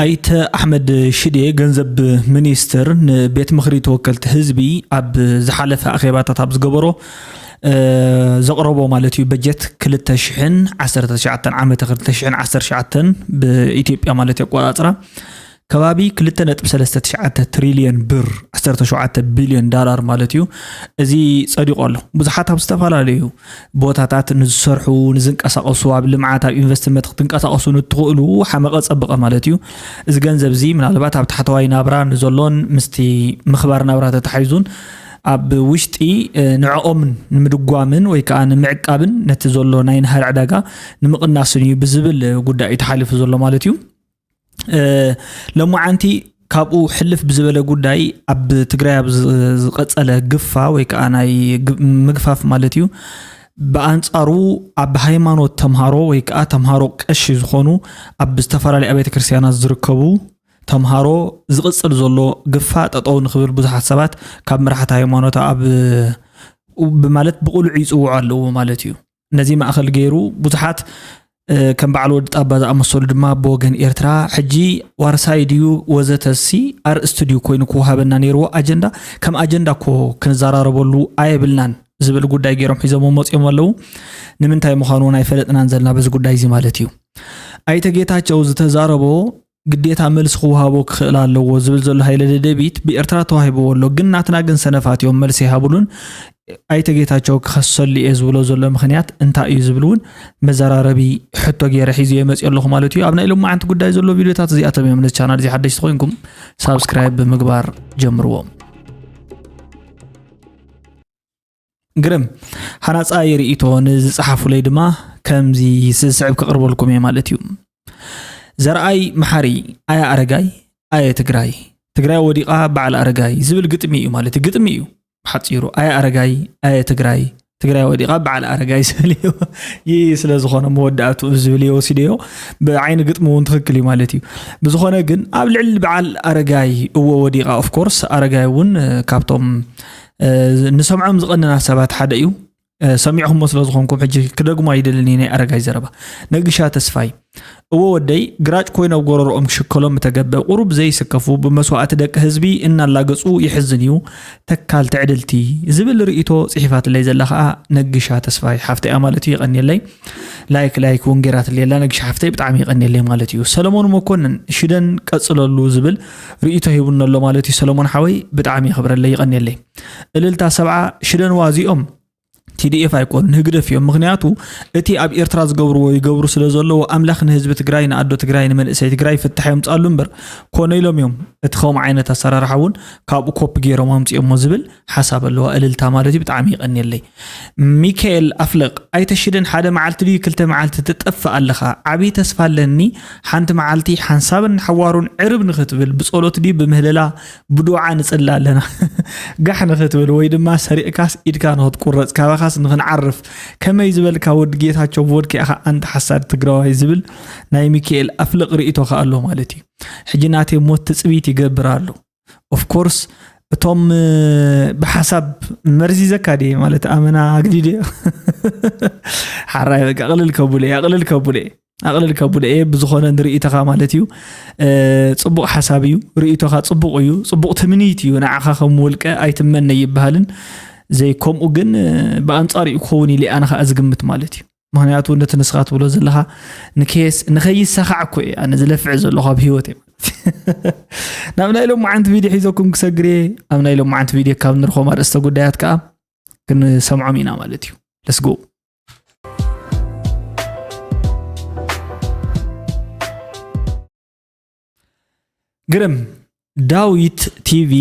ኣይተ ኣሕመድ ሽዴ ገንዘብ ሚኒስትር ንቤት ምኽሪ ተወከልቲ ህዝቢ ኣብ ዝሓለፈ ኣኼባታት ኣብ ዝገበሮ ዘቕረቦ ማለት እዩ በጀት ክልተ ሽሕን ዓሰርተ ትሽዓተን ዓመተ ክልተ ሽሕን ዓሰርተ ትሽዓተን ብኢትዮጵያ ማለት እዩ ኣቆፃፅራ ከባቢ ክልተ ነጥቢ ሰለስተ ትሽዓተ ትሪልዮን ብር ዓሰርተ ሸውዓተ ቢልዮን ዳላር ማለት እዩ። እዚ ፀዲቑ ኣሎ። ብዙሓት ኣብ ዝተፈላለዩ ቦታታት ንዝሰርሑ ንዝንቀሳቐሱ ኣብ ልምዓት ኣብ ኢንቨስትመንት ክትንቀሳቐሱ ንትኽእሉ ሓመቐ ፀብቐ ማለት እዩ። እዚ ገንዘብ እዚ ምናልባት ኣብ ታሕተዋይ ናብራ ንዘሎን ምስቲ ምኽባር ናብራ ተታሒዙን ኣብ ውሽጢ ንዕኦምን ንምድጓምን ወይ ከዓ ንምዕቃብን ነቲ ዘሎ ናይ ንሃር ዕዳጋ ንምቕናስን እዩ ብዝብል ጉዳይ እዩ ተሓሊፉ ዘሎ ማለት እዩ። ሎማዓንቲ ካብኡ ሕልፍ ብዝበለ ጉዳይ ኣብ ትግራይ ኣብ ዝቐፀለ ግፋ ወይ ከዓ ናይ ምግፋፍ ማለት እዩ። ብኣንፃሩ ኣብ ሃይማኖት ተምሃሮ ወይ ከዓ ተምሃሮ ቀሺ ዝኾኑ ኣብ ዝተፈላለዩ ኣብያተ ክርስትያናት ዝርከቡ ተምሃሮ ዝቕፅል ዘሎ ግፋ ጠጠው ንኽብል ብዙሓት ሰባት ካብ መራሕቲ ሃይማኖት ኣብ ብማለት ብቕሉዕ ይፅውዑ ኣለዉ ማለት እዩ። ነዚ ማእኸል ገይሩ ብዙሓት ከም በዓል ወዲ ጣባ ዝኣመሰሉ ድማ ብወገን ኤርትራ ሕጂ ዋርሳይ ድዩ ወዘተሲ ኣርእስቲ ድዩ ኮይኑ ክወሃበና ነይርዎ ኣጀንዳ ከም ኣጀንዳ እኮ ክንዘራረበሉ ኣየብልናን ዝብል ጉዳይ ገይሮም ሒዞሞ መፂኦም ኣለዉ። ንምንታይ ምዃኑ እውን ኣይፈለጥናን ዘለና በዚ ጉዳይ እዚ ማለት እዩ። ኣይተ ጌታቸው ዝተዛረቦ ግዴታ መልሲ ክወሃቦ ክኽእል ኣለዎ ዝብል ዘሎ ሃይለ ደደቢት ብኤርትራ ተዋሂብዎ ኣሎ ግን ናትና ግን ሰነፋት እዮም መልሲ ይሃብሉን ኣይተ ጌታቸው ክኸሰሉ እየ ዝብሎ ዘሎ ምኽንያት እንታይ እዩ ዝብል እውን መዘራረቢ ሕቶ ገይረ ሒዙ እየ መፅእ ኣለኹ ማለት እዩ ኣብ ናይ ሎማዓንቲ ጉዳይ ዘሎ ቪድዮታት እዚኣቶም እዮም ነዚ ቻናል እዚ ሓደሽቲ ኮይንኩም ሳብስክራይብ ብምግባር ጀምርዎም ግርም ሓናፃ የርእይቶ ንዝፀሓፉለይ ድማ ከምዚ ዝስዕብ ክቕርበልኩም እየ ማለት እዩ። ዘርኣይ መሓሪ ኣያ ኣረጋይ ኣየ ትግራይ ትግራይ ወዲቓ በዓል ኣረጋይ ዝብል ግጥሚ እዩ ማለት እዩ። ግጥሚ እዩ ብሓፂሩ ኣየ ኣረጋይ ኣየ ትግራይ ትግራይ ወዲቓ በዓል ኣረጋይ ዝብል እዩ ይህ ስለ ዝኾነ መወዳእቱ ዝብል እየ ወሲደዮ። ብዓይኒ ግጥሚ እውን ትኽክል እዩ ማለት እዩ። ብዝኾነ ግን ኣብ ልዕሊ በዓል ኣረጋይ እዎ ወዲቓ ኦፍኮርስ ኣረጋይ እውን ካብቶም ንሰምዖም ዝቐንና ሰባት ሓደ እዩ። ሰሚዕኹሞ ስለ ዝኾንኩም ሕጂ ክደግሞ ኣይደልን ናይ ኣረጋይ ዘረባ። ነግሻ ተስፋይ እዎ ወደይ ግራጭ ኮይኖ ኣብ ጎረሮኦም ክሽከሎም ምተገብአ ቁሩብ ዘይስከፉ ብመስዋእቲ ደቂ ህዝቢ እናላገፁ ይሕዝን እዩ ተካል ትዕድልቲ ዝብል ርእይቶ ፅሒፋትለይ ዘላ ከዓ ነግሻ ተስፋይ ሓፍተያ ማለት እዩ የቐንየለይ ላይክ ላይክ እውን ገይራትለይ ኣላ ነግሻ ሓፍተይ ብጣዕሚ የቐንየለይ ማለት እዩ ሰለሞን መኮንን ሽደን ቀፅለሉ ዝብል ርእይቶ ሂቡኒ ኣሎ ማለት እዩ ሰለሞን ሓወይ ብጣዕሚ የኽብረለይ የቐንየለይ እልልታ ሰብዓ ሽደን ዋዚኦም ቲዲኤፍ ኣይኮኑን ህግደፍ እዮም ምክንያቱ እቲ ኣብ ኤርትራ ዝገብርዎ ይገብሩ ስለ ዘለዉ ኣምላኽ ንህዝቢ ትግራይ ንኣዶ ትግራይ ንመንእሰይ ትግራይ ፍታሕ የምፅኣሉ እምበር ኮነ ኢሎም እዮም እቲ ከምኡ ዓይነት ኣሰራርሓ እውን ካብኡ ኮፒ ገይሮም ኣምፅኦሞ ዝብል ሓሳብ ኣለዋ እልልታ ማለት እዩ ብጣዕሚ ይቀንየለይ ሚካኤል ኣፍለቅ ኣይተሽደን ሓደ መዓልቲ ድዩ ክልተ መዓልቲ ትጠፍእ ኣለኻ ዓብዪ ተስፋ ኣለኒ ሓንቲ መዓልቲ ሓንሳብን ሓዋሩን ዕርብ ንክትብል ብፀሎት ድዩ ብምህልላ ብዱዓ ንፅሊ ኣለና ጋሕ ንኽትብል ወይ ድማ ሰሪቕካስ ኢድካ ንኽትቁረፅ ካባኻስ ንኽንዓርፍ ከመይ ዝበልካ ወዲ ጌታቸው ቮድካ ኢኻ ኣንታ ሓሳድ ትግራዋይ ዝብል ናይ ሚካኤል ኣፍልቕ ርእይቶ ከኣ ኣሎ ማለት እዩ። ሕጂ ናተይ ሞት ትፅቢት ይገብር ኣሎ። ኦፍኮርስ እቶም ብሓሳብ መርዚዘካ ድየ ማለት ኣመና ኣግዲደ ሓራይ በቃ ቅልል ከቡለ ኣቅልል ከቡለ ኣቕልል ከቡለ እየ ብዝኾነ ንርእይቶኻ ማለት እዩ። ጽቡቕ ሓሳብ እዩ፣ ርእይቶኻ ጽቡቕ እዩ፣ ጽቡቕ ትምኒት እዩ። ንዓኻ ከም ውልቀ ኣይትመነ ይበሃልን ዘይከምኡ ግን ብኣንጻሪኡ ክኸውን ኢለ ኣነ ኸኣ ዝግምት ማለት እዩ። ምኽንያቱ ነቲ ንስኻ ትብሎ ዘለኻ ንከይስ ንኸይሰኻዕ እኮ እየ ኣነ ዝለፍዕ ዘለኹ ኣብ ህይወተይ ማለት እዩ። ናብ ናይ ሎማዓንቲ ቪድዮ ሒዘኩም ክሰግር እየ። ኣብ ናይ ሎማዓንቲ ቪድዮ ካብ ንርኾም ኣርእስተ ጉዳያት ከኣ ክንሰምዖም ኢና ማለት እዩ። ለስጎ ግርም ዳዊት ቲቪ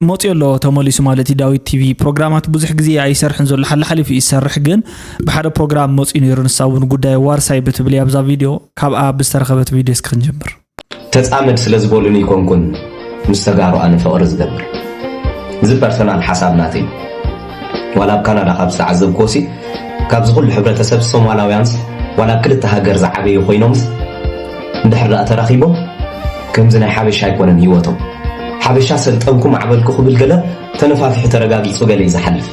መፅዮ ኣሎ ተመሊሱ ማለት እዩ። ዳዊት ቲቪ ፕሮግራማት ብዙሕ ግዜ ኣይሰርሕን ዘሎ ሓላሓሊፉ ይሰርሕ ግን ብሓደ ፕሮግራም መፅዩ ነይሩ ንሳ እውን ጉዳይ ዋርሳይ ብትብል ኣብዛ ቪድዮ ካብኣ ብዝተረኸበት ቪድዮ እስኪ ክንጀምር። ተጻመድ ስለ ዝበሉኒ ኣይኮንኩን ምስ ተጋሩ ኣነ ፍቕሪ ዝገብር። እዚ ፐርሰናል ሓሳብ ናተይ እዩ። ዋላ ኣብ ካናዳ ካብ ዝተዓዘብክዎሲ ካብዚ ኩሉ ሕብረተሰብ ሶማላውያንስ ዋላ ኣብ ክልተ ሃገር ዝዓበዩ ኮይኖምስ እንድሕር ደኣ ተራኺቦም ከምዚ ናይ ሓበሻ ኣይኮነን ህይወቶም። ሓበሻ ሰልጠንኩ ማዕበልኩ ክብል ገለ ተነፋፊሑ ተረጋጊጹ ገለ እዩ ዝሓልፍ።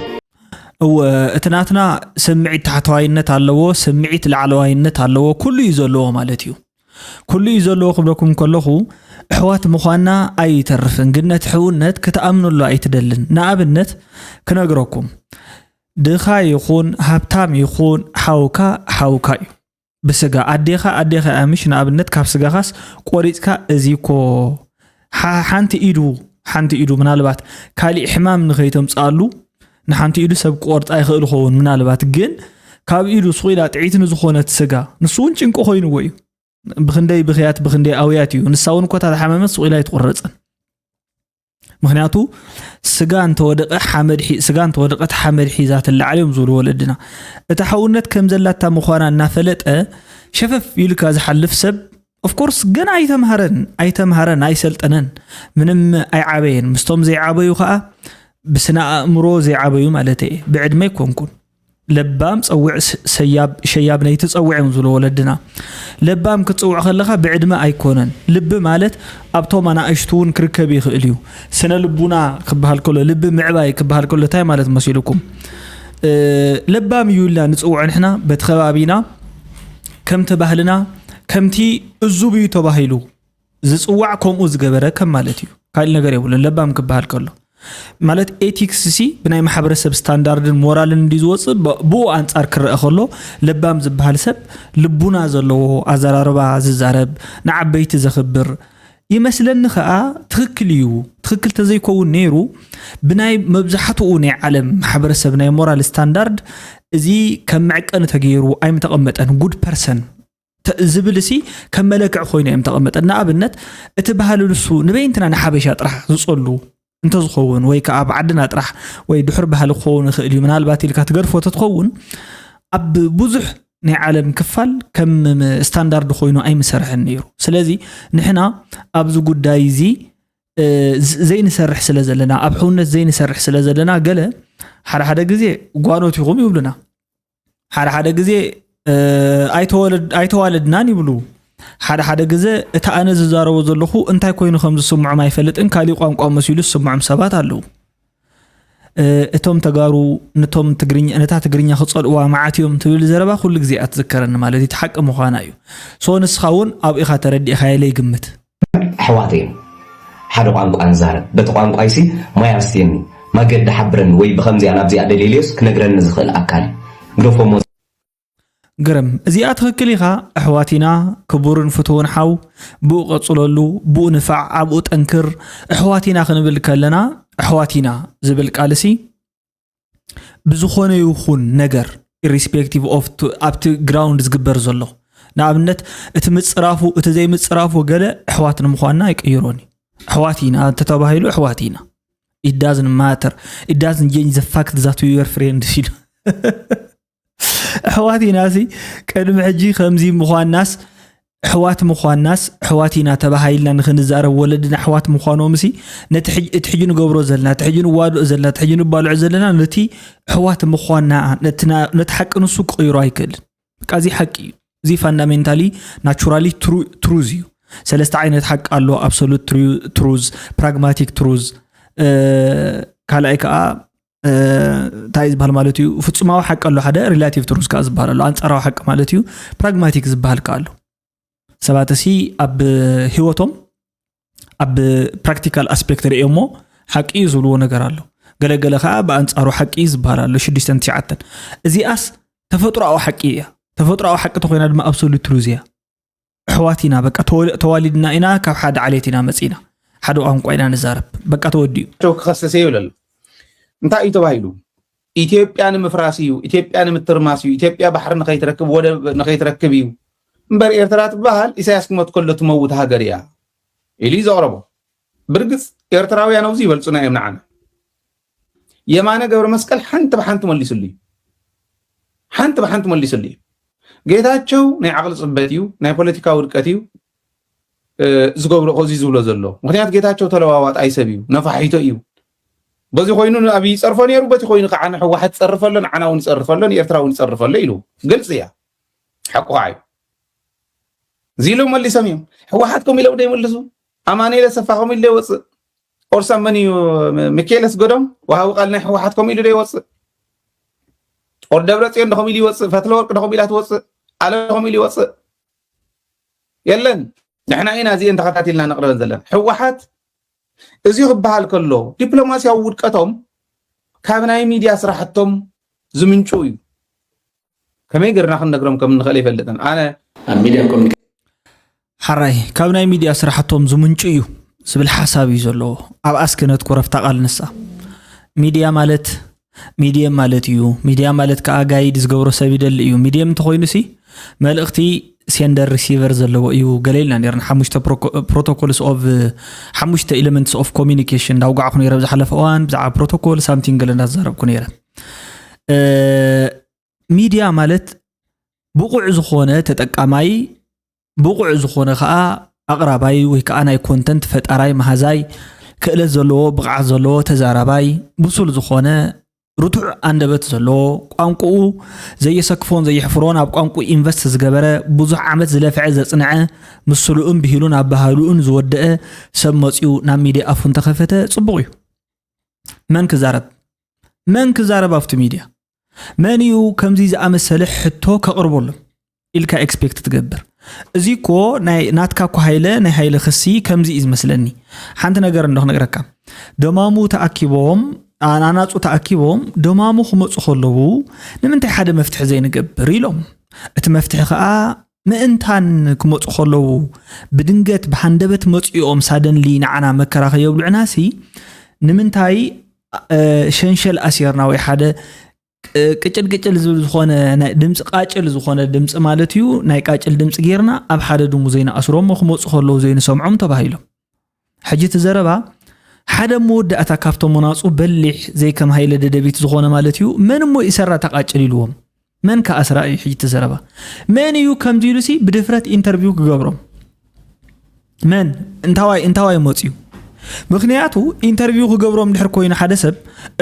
እወ እቲ ናትና ስምዒት ታሕተዋይነት ኣለዎ፣ ስምዒት ላዕለዋይነት ኣለዎ፣ ኩሉ እዩ ዘለዎ ማለት እዩ። ኩሉ እዩ ዘለዎ ክብለኩም ከለኹ ኣሕዋት ምዃንና ኣይተርፍን፣ ግን ነቲ ሕውነት ክትኣምንሉ ኣይትደልን። ንኣብነት ክነግረኩም፣ ድኻ ይኹን ሃብታም ይኹን ሓውካ ሓውካ እዩ። ብስጋ ኣዴኻ ኣዴኻ እያ፣ ምሽ ንኣብነት ካብ ስጋኻስ ቆሪፅካ እዚ እኮ ሓ- ሓንቲ ኢዱ ሓንቲ ኢዱ ምናልባት ካሊእ ሕማም ንኸይተምፅኣሉ ንሓንቲ ኢዱ ሰብ ክቆርፃ ይኽእል ይኸውን ምናልባት፣ ግን ካብ ኢዱ ስቕ ኢላ ጥዒት ንዝኾነት ስጋ ንሱ እውን ጭንቂ ኮይንዎ እዩ። ብኽንደይ ብኽያት ብኽንደይ ኣውያት እዩ። ንሳ እውን እኮ እታ ዝሓመመት ስቕ ኢላ ኣይትቑረፅን። ምኽንያቱ ስጋ እንተወደቐ ሓመድ ሒ- ስጋ እንተወደቐት ሓመድ ሒዛ ትለዓል እዮም ዝብሉ ወለድና። እታ ሓውነት ከም ዘላታ ምዃና እናፈለጠ ሸፈፍ ኢልካ ዝሓልፍ ሰብ ኦፍኮርስ ገና ኣይተምሃረን ኣይተምሃረን ኣይሰልጠነን ምንም ኣይዓበየን። ምስቶም ዘይዓበዩ ከዓ ብስነ ኣእምሮ ዘይዓበዩ ማለት እየ፣ ብዕድመ ኣይኮንኩን። ለባም ጸውዕ ስ- ሰያብ ሸያብ ነይቲ ጸውዕ እዮም ዝብሉ ወለድና። ለባም ክትጽውዕ ከለኻ ብዕድመ ኣይኮነን። ልቢ ማለት ኣብቶም ኣናእሽቱ እውን ክርከብ ይኽእል እዩ። ስነ ልቡና ክበሃል ከሎ ልቢ ምዕባይ ክበሃል ከሎ እንታይ ማለት መሲልኩም? እ፣ ለባም እዩ ኢልና ንጽውዖ ንሕና በቲ ከባቢና ከምቲ ባህልና ከምቲ እዙብ እዩ ተባሂሉ ዝጽዋዕ ከምኡ ዝገበረ ከም ማለት እዩ። ካልእ ነገር የብሉን። ለባም ክበሃል ከሎ ማለት ኤቲክስ ሲ ብናይ ማሕበረሰብ ስታንዳርድን ሞራልን እንዲ ዝወፅእ ብ- ብኡ ኣንጻር ክረአ ከሎ ለባም ዝበሃል ሰብ ልቡና ዘለዎ ኣዘራርባ ዝዛረብ ንዓበይቲ ዘኽብር ይመስለኒ። ከዓ ትኽክል እዩ። ትኽክል ተዘይከውን ነይሩ ብናይ መብዛሕትኡ ናይ ዓለም ማሕበረሰብ ናይ ሞራል ስታንዳርድ እዚ ከም መዕቀኒ ተገይሩ ኣይምተቐመጠን። ጉድ ፐርሰን ተ- ዝብል ሲ ከም መለክዕ ኮይኑ እዮም ተቐመጠ። ንኣብነት እቲ ባህሊ ንሱ ንበይንትና ንሓበሻ ጥራሕ ዝጸሉ እንተዝኸውን ወይ ከዓ ኣብ ዓድና ጥራሕ ወይ ድሑር ባህሊ ክኸውን ይኽእል እዩ ምናልባት ኢልካ ትገድፎ ተትኸውን ኣብ ብዙሕ ናይ ዓለም ክፋል ከም ስታንዳርድ ኮይኑ ኣይምሰርሐን ነይሩ። ስለዚ ንሕና ኣብዚ ጉዳይ እዚ እ፣ ዝ- ዘይንሰርሕ ስለ ዘለና ኣብ ሕውነት ዘይንሰርሕ ስለ ዘለና ገለ ሓደ ሓደ ግዜ ጓኖት ይኹም ይብሉና። ሓደ ሓደ ግዜ እ፣ ኣይተወለድ- ኣይተዋለድናን ይብሉ። ሓደ ሓደ ግዜ እቲ ኣነ ዝዛረቦ ዘለኹ እንታይ ኮይኑ ከም ዝስምዖም ኣይፈልጥን፣ ካሊእ ቋንቋ መሲሉ ዝስምዖም ሰባት ኣለዉ። እ፣ እቶም ተጋሩ ንቶም ትግርኛ ነታ ትግርኛ ክጸልእዋ መዓት እዮም ትብል ዘረባ ኩሉ ግዜ እያ ትዝከረኒ፣ ማለት እቲ ሓቂ ምዃና እዩ። ሶ ንስኻ እውን ኣብኡ ኢኻ ተረዲእኻዮ ኢለ ይግምት። ኣሕዋተይ እዮም። ሓደ ቋንቋ ንዛረብ። በቲ ቋንቋይሲ ሞያ ኣስትየኒ፣ መገዲ ሓብረኒ ወይ ብኸምዚኣ ናብዚኣ ደልየልዮስ ክነግረኒ ዝኽእል ኣካል እዩ። ግደፎሞ። ግርም፣ እዚኣ ትኽክል ኢኻ። ኣሕዋት ኢና፣ ክቡርን ፍትውን ሓው፣ ብኡ ቀጽለሉ፣ ብኡ ንፋዕ፣ ኣብኡ ጠንክር። ኣሕዋት ኢና ክንብል ከለና፣ ኣሕዋት ኢና ዝብል ቃልሲ ብዝኾነ ይኹን ነገር ኢሪስፔክቲቭ ኦፍ ኣብቲ ግራውንድ ዝግበር ዘሎ ንኣብነት እቲ ምፅራፉ እቲ ዘይምፅራፉ ገለ ኣሕዋት ንምዃንና ኣይቅይሮን እዩ። ኣሕዋት ኢና እንተተባሂሉ ኣሕዋት ኢና። It doesn't matter. It doesn't change the fact that we were friends ኢሉ ኣሕዋት ኢና ሲ ቅድሚ ሕጂ ከምዚ ምዃንናስ ኣሕዋት ምዃንናስ ኣሕዋት ኢና ተባሃይልና ንክንዛረብ ወለድና ኣሕዋት ምዃኖምሲ ነቲ ሕጂ- እቲ ሕጂ ንገብሮ ዘለና እቲ ሕጂ ንዋድኦ ዘለና እቲ ሕጂ ንባልዖ ዘለና ነቲ ኣሕዋት ምዃንና ነቲ ና- ነቲ ሓቂ ንሱ ክቕይሮ ኣይክእልን። በቃ እዚ ሓቂ እዩ። እዚ ፋንዳሜንታሊ ናቹራሊ ትሩዝ እዩ። ሰለስተ ዓይነት ሓቂ ኣሎ። ኣብሶሉት ትሩዝ፣ ፕራግማቲክ ትሩዝ፣ ካልኣይ ከዓ እንታይ ዝበሃል ማለት እዩ? ፍጹማዊ ሓቂ ኣሎ ሓደ፣ ሪላቲቭ ትሩዝ ከዓ ዝበሃል ኣሎ፣ ኣንጻራዊ ሓቂ ማለት እዩ። ፕራግማቲክ ዝበሃል ከዓ ኣሎ። ሰባት እሲ ኣብ ህይወቶም ኣብ ፕራክቲካል ኣስፔክት ርእዮሞ ሓቂ እዩ ዝብልዎ ነገር ኣሎ። ገለገለ ከዓ ብኣንጻሩ ሓቂ እዩ ዝበሃል ኣሎ። ሽዱሽተን ትሽዓተን እዚኣስ ተፈጥሮኣዊ ሓቂ እያ። ተፈጥሮኣዊ ሓቂ ተኮይና ድማ ኣብሶሉት ትሩዝ እያ። ኣሕዋት ኢና፣ በቃ ተወ- ተዋሊድና ኢና፣ ካብ ሓደ ዓሌት ኢና መፂና፣ ሓደ ቋንቋ ኢና ንዛረብ፣ በቃ ተወዲኡ። ቸው ክኸሰስ የብለሉ። እንታይ እዩ ተባሂሉ? ኢትዮጵያ ንምፍራስ እዩ፣ ኢትዮጵያ ንምትርማስ እዩ፣ ኢትዮጵያ ባሕሪ ንኸይትረክብ ወደብ ንኸይትረክብ እዩ። እምበር ኤርትራ ትበሃል ኢሳያስ ክመት ከሎ ትመውት ሃገር እያ ኢሉ እዩ ዘቕረቦ። ብርግፅ ኤርትራውያን ኣብዚ ይበልፁና እዮም ንዓና። የማነ ገብረ መስቀል ሓንቲ ብሓንቲ መሊሱሉ እዩ። ሓንቲ ብሓንቲ መሊሱሉ እዩ። ጌታቸው ናይ ዓቕሊ ፅበት እዩ፣ ናይ ፖለቲካ ውድቀት እዩ ዝገብሮ እዚ ዝብሎ ዘሎ። ምክንያቱ ጌታቸው ተለዋዋጣይ ሰብ እዩ፣ ነፋሒቶ እዩ። በዚ ኮይኑ ንኣብይ ይፀርፎ ነይሩ፣ በቲ ኮይኑ ከዓ ንሕወሓት ይፀርፈሎ፣ ንዓና እውን ይፀርፈሎ፣ ንኤርትራ እውን ይፀርፈሎ ኢሉ ግልፂ እያ። ሓቁ ከዓ እዩ። እዚ ኢሎም መሊሶም እዮም። ሕወሓት ከም ኢሎም ደይመልሱ ኣማኑኤል ኣሰፋ ከም ኢሉ ደይወፅእ ኦርሳን መን እዩ? ሚካኤል ኣስገዶም ወሃቢ ቃል ናይ ህወሓት ከም ኢሉ ዶ ይወፅእ? ኦር ደብረፅዮን ዶ ከም ኢሉ ይወፅእ? ፈትለወርቅ ዶ ከም ኢላ ትወፅእ? ኣለም ዶ ከም ኢሉ ይወፅእ? የለን። ንሕና ኢና እዚአን ተኸታቲልና ነቕርበን ዘለና። ህወሓት እዚ ክበሃል ከሎ ዲፕሎማስያዊ ውድቀቶም ካብ ናይ ሚድያ ስራሕቶም ዝምንጩ እዩ። ከመይ ገርና ክንነግሮም ከም እንኽእል ይፈልጥን ኣነ ኣብ ሚድያን ኮሚኒኬሽን ሓራይ ካብ ናይ ሚድያ ስራሕቶም ዝምንጩ እዩ ዝብል ሓሳብ እዩ ዘለዎ። ኣብ ኣስክነት ኮረፍታ ቃል ንሳ ሚድያ ማለት ሚድየም ማለት እዩ። ሚድያ ማለት ከዓ ጋይድ ዝገብሮ ሰብ ይደሊ እዩ። ሚድየም እንተኮይኑ ሲ መልእክቲ ሴንደር ሪሲቨር ዘለዎ እዩ ገለ ኢልና ነርና። ሓሙሽተ protocol of ሓሙሽተ elements of communication እንዳውጋዕኩ ነረ ብዝሓለፈ እዋን ብዛዕባ ፕሮቶኮል ሳምቲንግ ገለ እንዳተዛረብኩ ነረ። ሚድያ ማለት ብቑዕ ዝኾነ ተጠቃማይ ብቑዕ ዝኾነ ከዓ ኣቕራባይ ወይ ከዓ ናይ ኮንተንት ፈጣራይ መሃዛይ ክእለት ዘለዎ ብቕዓት ዘለዎ ተዛራባይ ብሱል ዝኾነ ርቱዕ ኣንደበት ዘለዎ ቋንቁኡ ዘየሰክፎን ዘየሕፍሮን ኣብ ቋንቁ ኢንቨስት ዝገበረ ብዙሕ ዓመት ዝለፍዐ ዘፅንዐ ምስሉኡን ብሂሉን ኣባህሉኡን ዝወደአ ሰብ መፅኡ ናብ ሚድያ ኣፉ እንተኸፈተ ፅቡቕ እዩ። መን ክዛረብ መን ክዛረብ ኣብቲ ሚድያ መን እዩ ከምዚ ዝኣመሰለ ሕቶ ከቕርበሎም ኢልካ ኤክስፔክት ትገብር? እዚ እኮ ናይ ናትካ እኮ ሃይለ ናይ ሃይለ ክሲ ከምዚ እዩ ዝመስለኒ። ሓንቲ ነገር እንዶ ክነግረካ፣ ደማሙ ተኣኪቦም ኣናናፁ ተኣኪቦም ደማሙ ክመፁ ከለዉ ንምንታይ ሓደ መፍትሒ ዘይንገብር ኢሎም። እቲ መፍትሒ ከዓ ምእንታን ክመፁ ከለዉ ብድንገት ብሃንደበት መፅኦም ሳደንሊ ንዓና መከራ ከየብልዑና ሲ ንምንታይ ሸንሸል ኣሲርና ወይ ሓደ ቅጭል ቅጭል ዝብል ዝኾነ ድምፂ ቃጭል ዝኾነ ድምፂ ማለት እዩ ናይ ቃጭል ድምፂ ጌርና ኣብ ሓደ ድሙ ዘይንኣስሮም ክመፁ ከለዉ ዘይንሰምዖም ተባሂሎም። ሕጂ እቲ ዘረባ ሓደ መወዳእታ ካብቶም መናፁ በሊሕ ዘይከም ሃይለ ደደቢት ዝኾነ ማለት እዩ መን እሞ ይእሰራ ተቃጭል ኢልዎም መን ከኣስራ እዩ ሕጂ እቲ ዘረባ መን እዩ ከምዚ ኢሉ ሲ ብድፍረት ኢንተርቪው ክገብሮም መን እንታዋይ እንታዋይ መፅዩ ምክንያቱ ኢንተርቪው ክገብሮም ድሕር ኮይኑ ሓደ ሰብ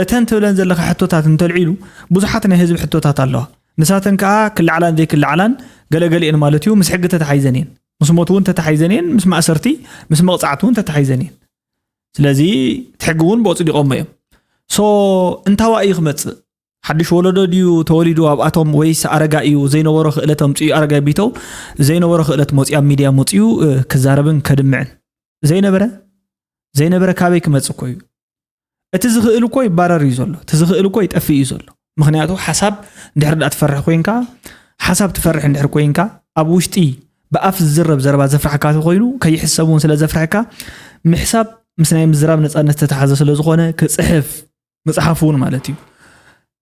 እተን ትብለን ዘለካ ሕቶታት እንተልዒሉ ብዙሓት ናይ ህዝቢ ሕቶታት ኣለዋ ንሳተን ከዓ ክላዕላን ዘይክላዕላን ገለገሊአን ማለት እዩ ምስ ሕጊ ተተሓይዘን እየን ምስ ሞት እውን ተተሓይዘን እየን ምስ ማእሰርቲ ምስ መቕፃዕቲ እውን ተተሓይዘን እየን ስለዚ እቲ ሕጊ እውን ብኦ ፅዲቆሞ እዮም ሶ እንታዋ እዩ ክመፅእ ሓድሽ ወለዶ ድዩ ተወሊዱ ኣብኣቶም ወይስ ኣረጋ እዩ ዘይነበሮ ክእለት ኣምፅኡ ኣረጋ ቢተው ዘይነበሮ ክእለት መፅኡ ኣብ ሚድያ መፅኡ ክዛረብን ከድምዕን ዘይነበረ ዘይነበረ ካበይ ክመፅእ እኮ እዩ እቲ ዝኽእል እኮ ይባረር እዩ ዘሎ እቲ ዝኽእል እኮ ይጠፍእ እዩ ዘሎ ምክንያቱ ሓሳብ እንድሕር ዳ ትፈርሕ ኮይንካ ሓሳብ ትፈርሕ እንድሕር ኮይንካ ኣብ ውሽጢ ብኣፍ ዝዝረብ ዘረባ ዘፍርሓካ ኮይኑ ከይሕሰብ እውን ስለ ዘፍርሐካ ምሕሳብ ምስ ናይ ምዝራብ ነፃነት ዝተተሓዘ ስለ ዝኾነ ክፅሕፍ መፅሓፍ እውን ማለት እዩ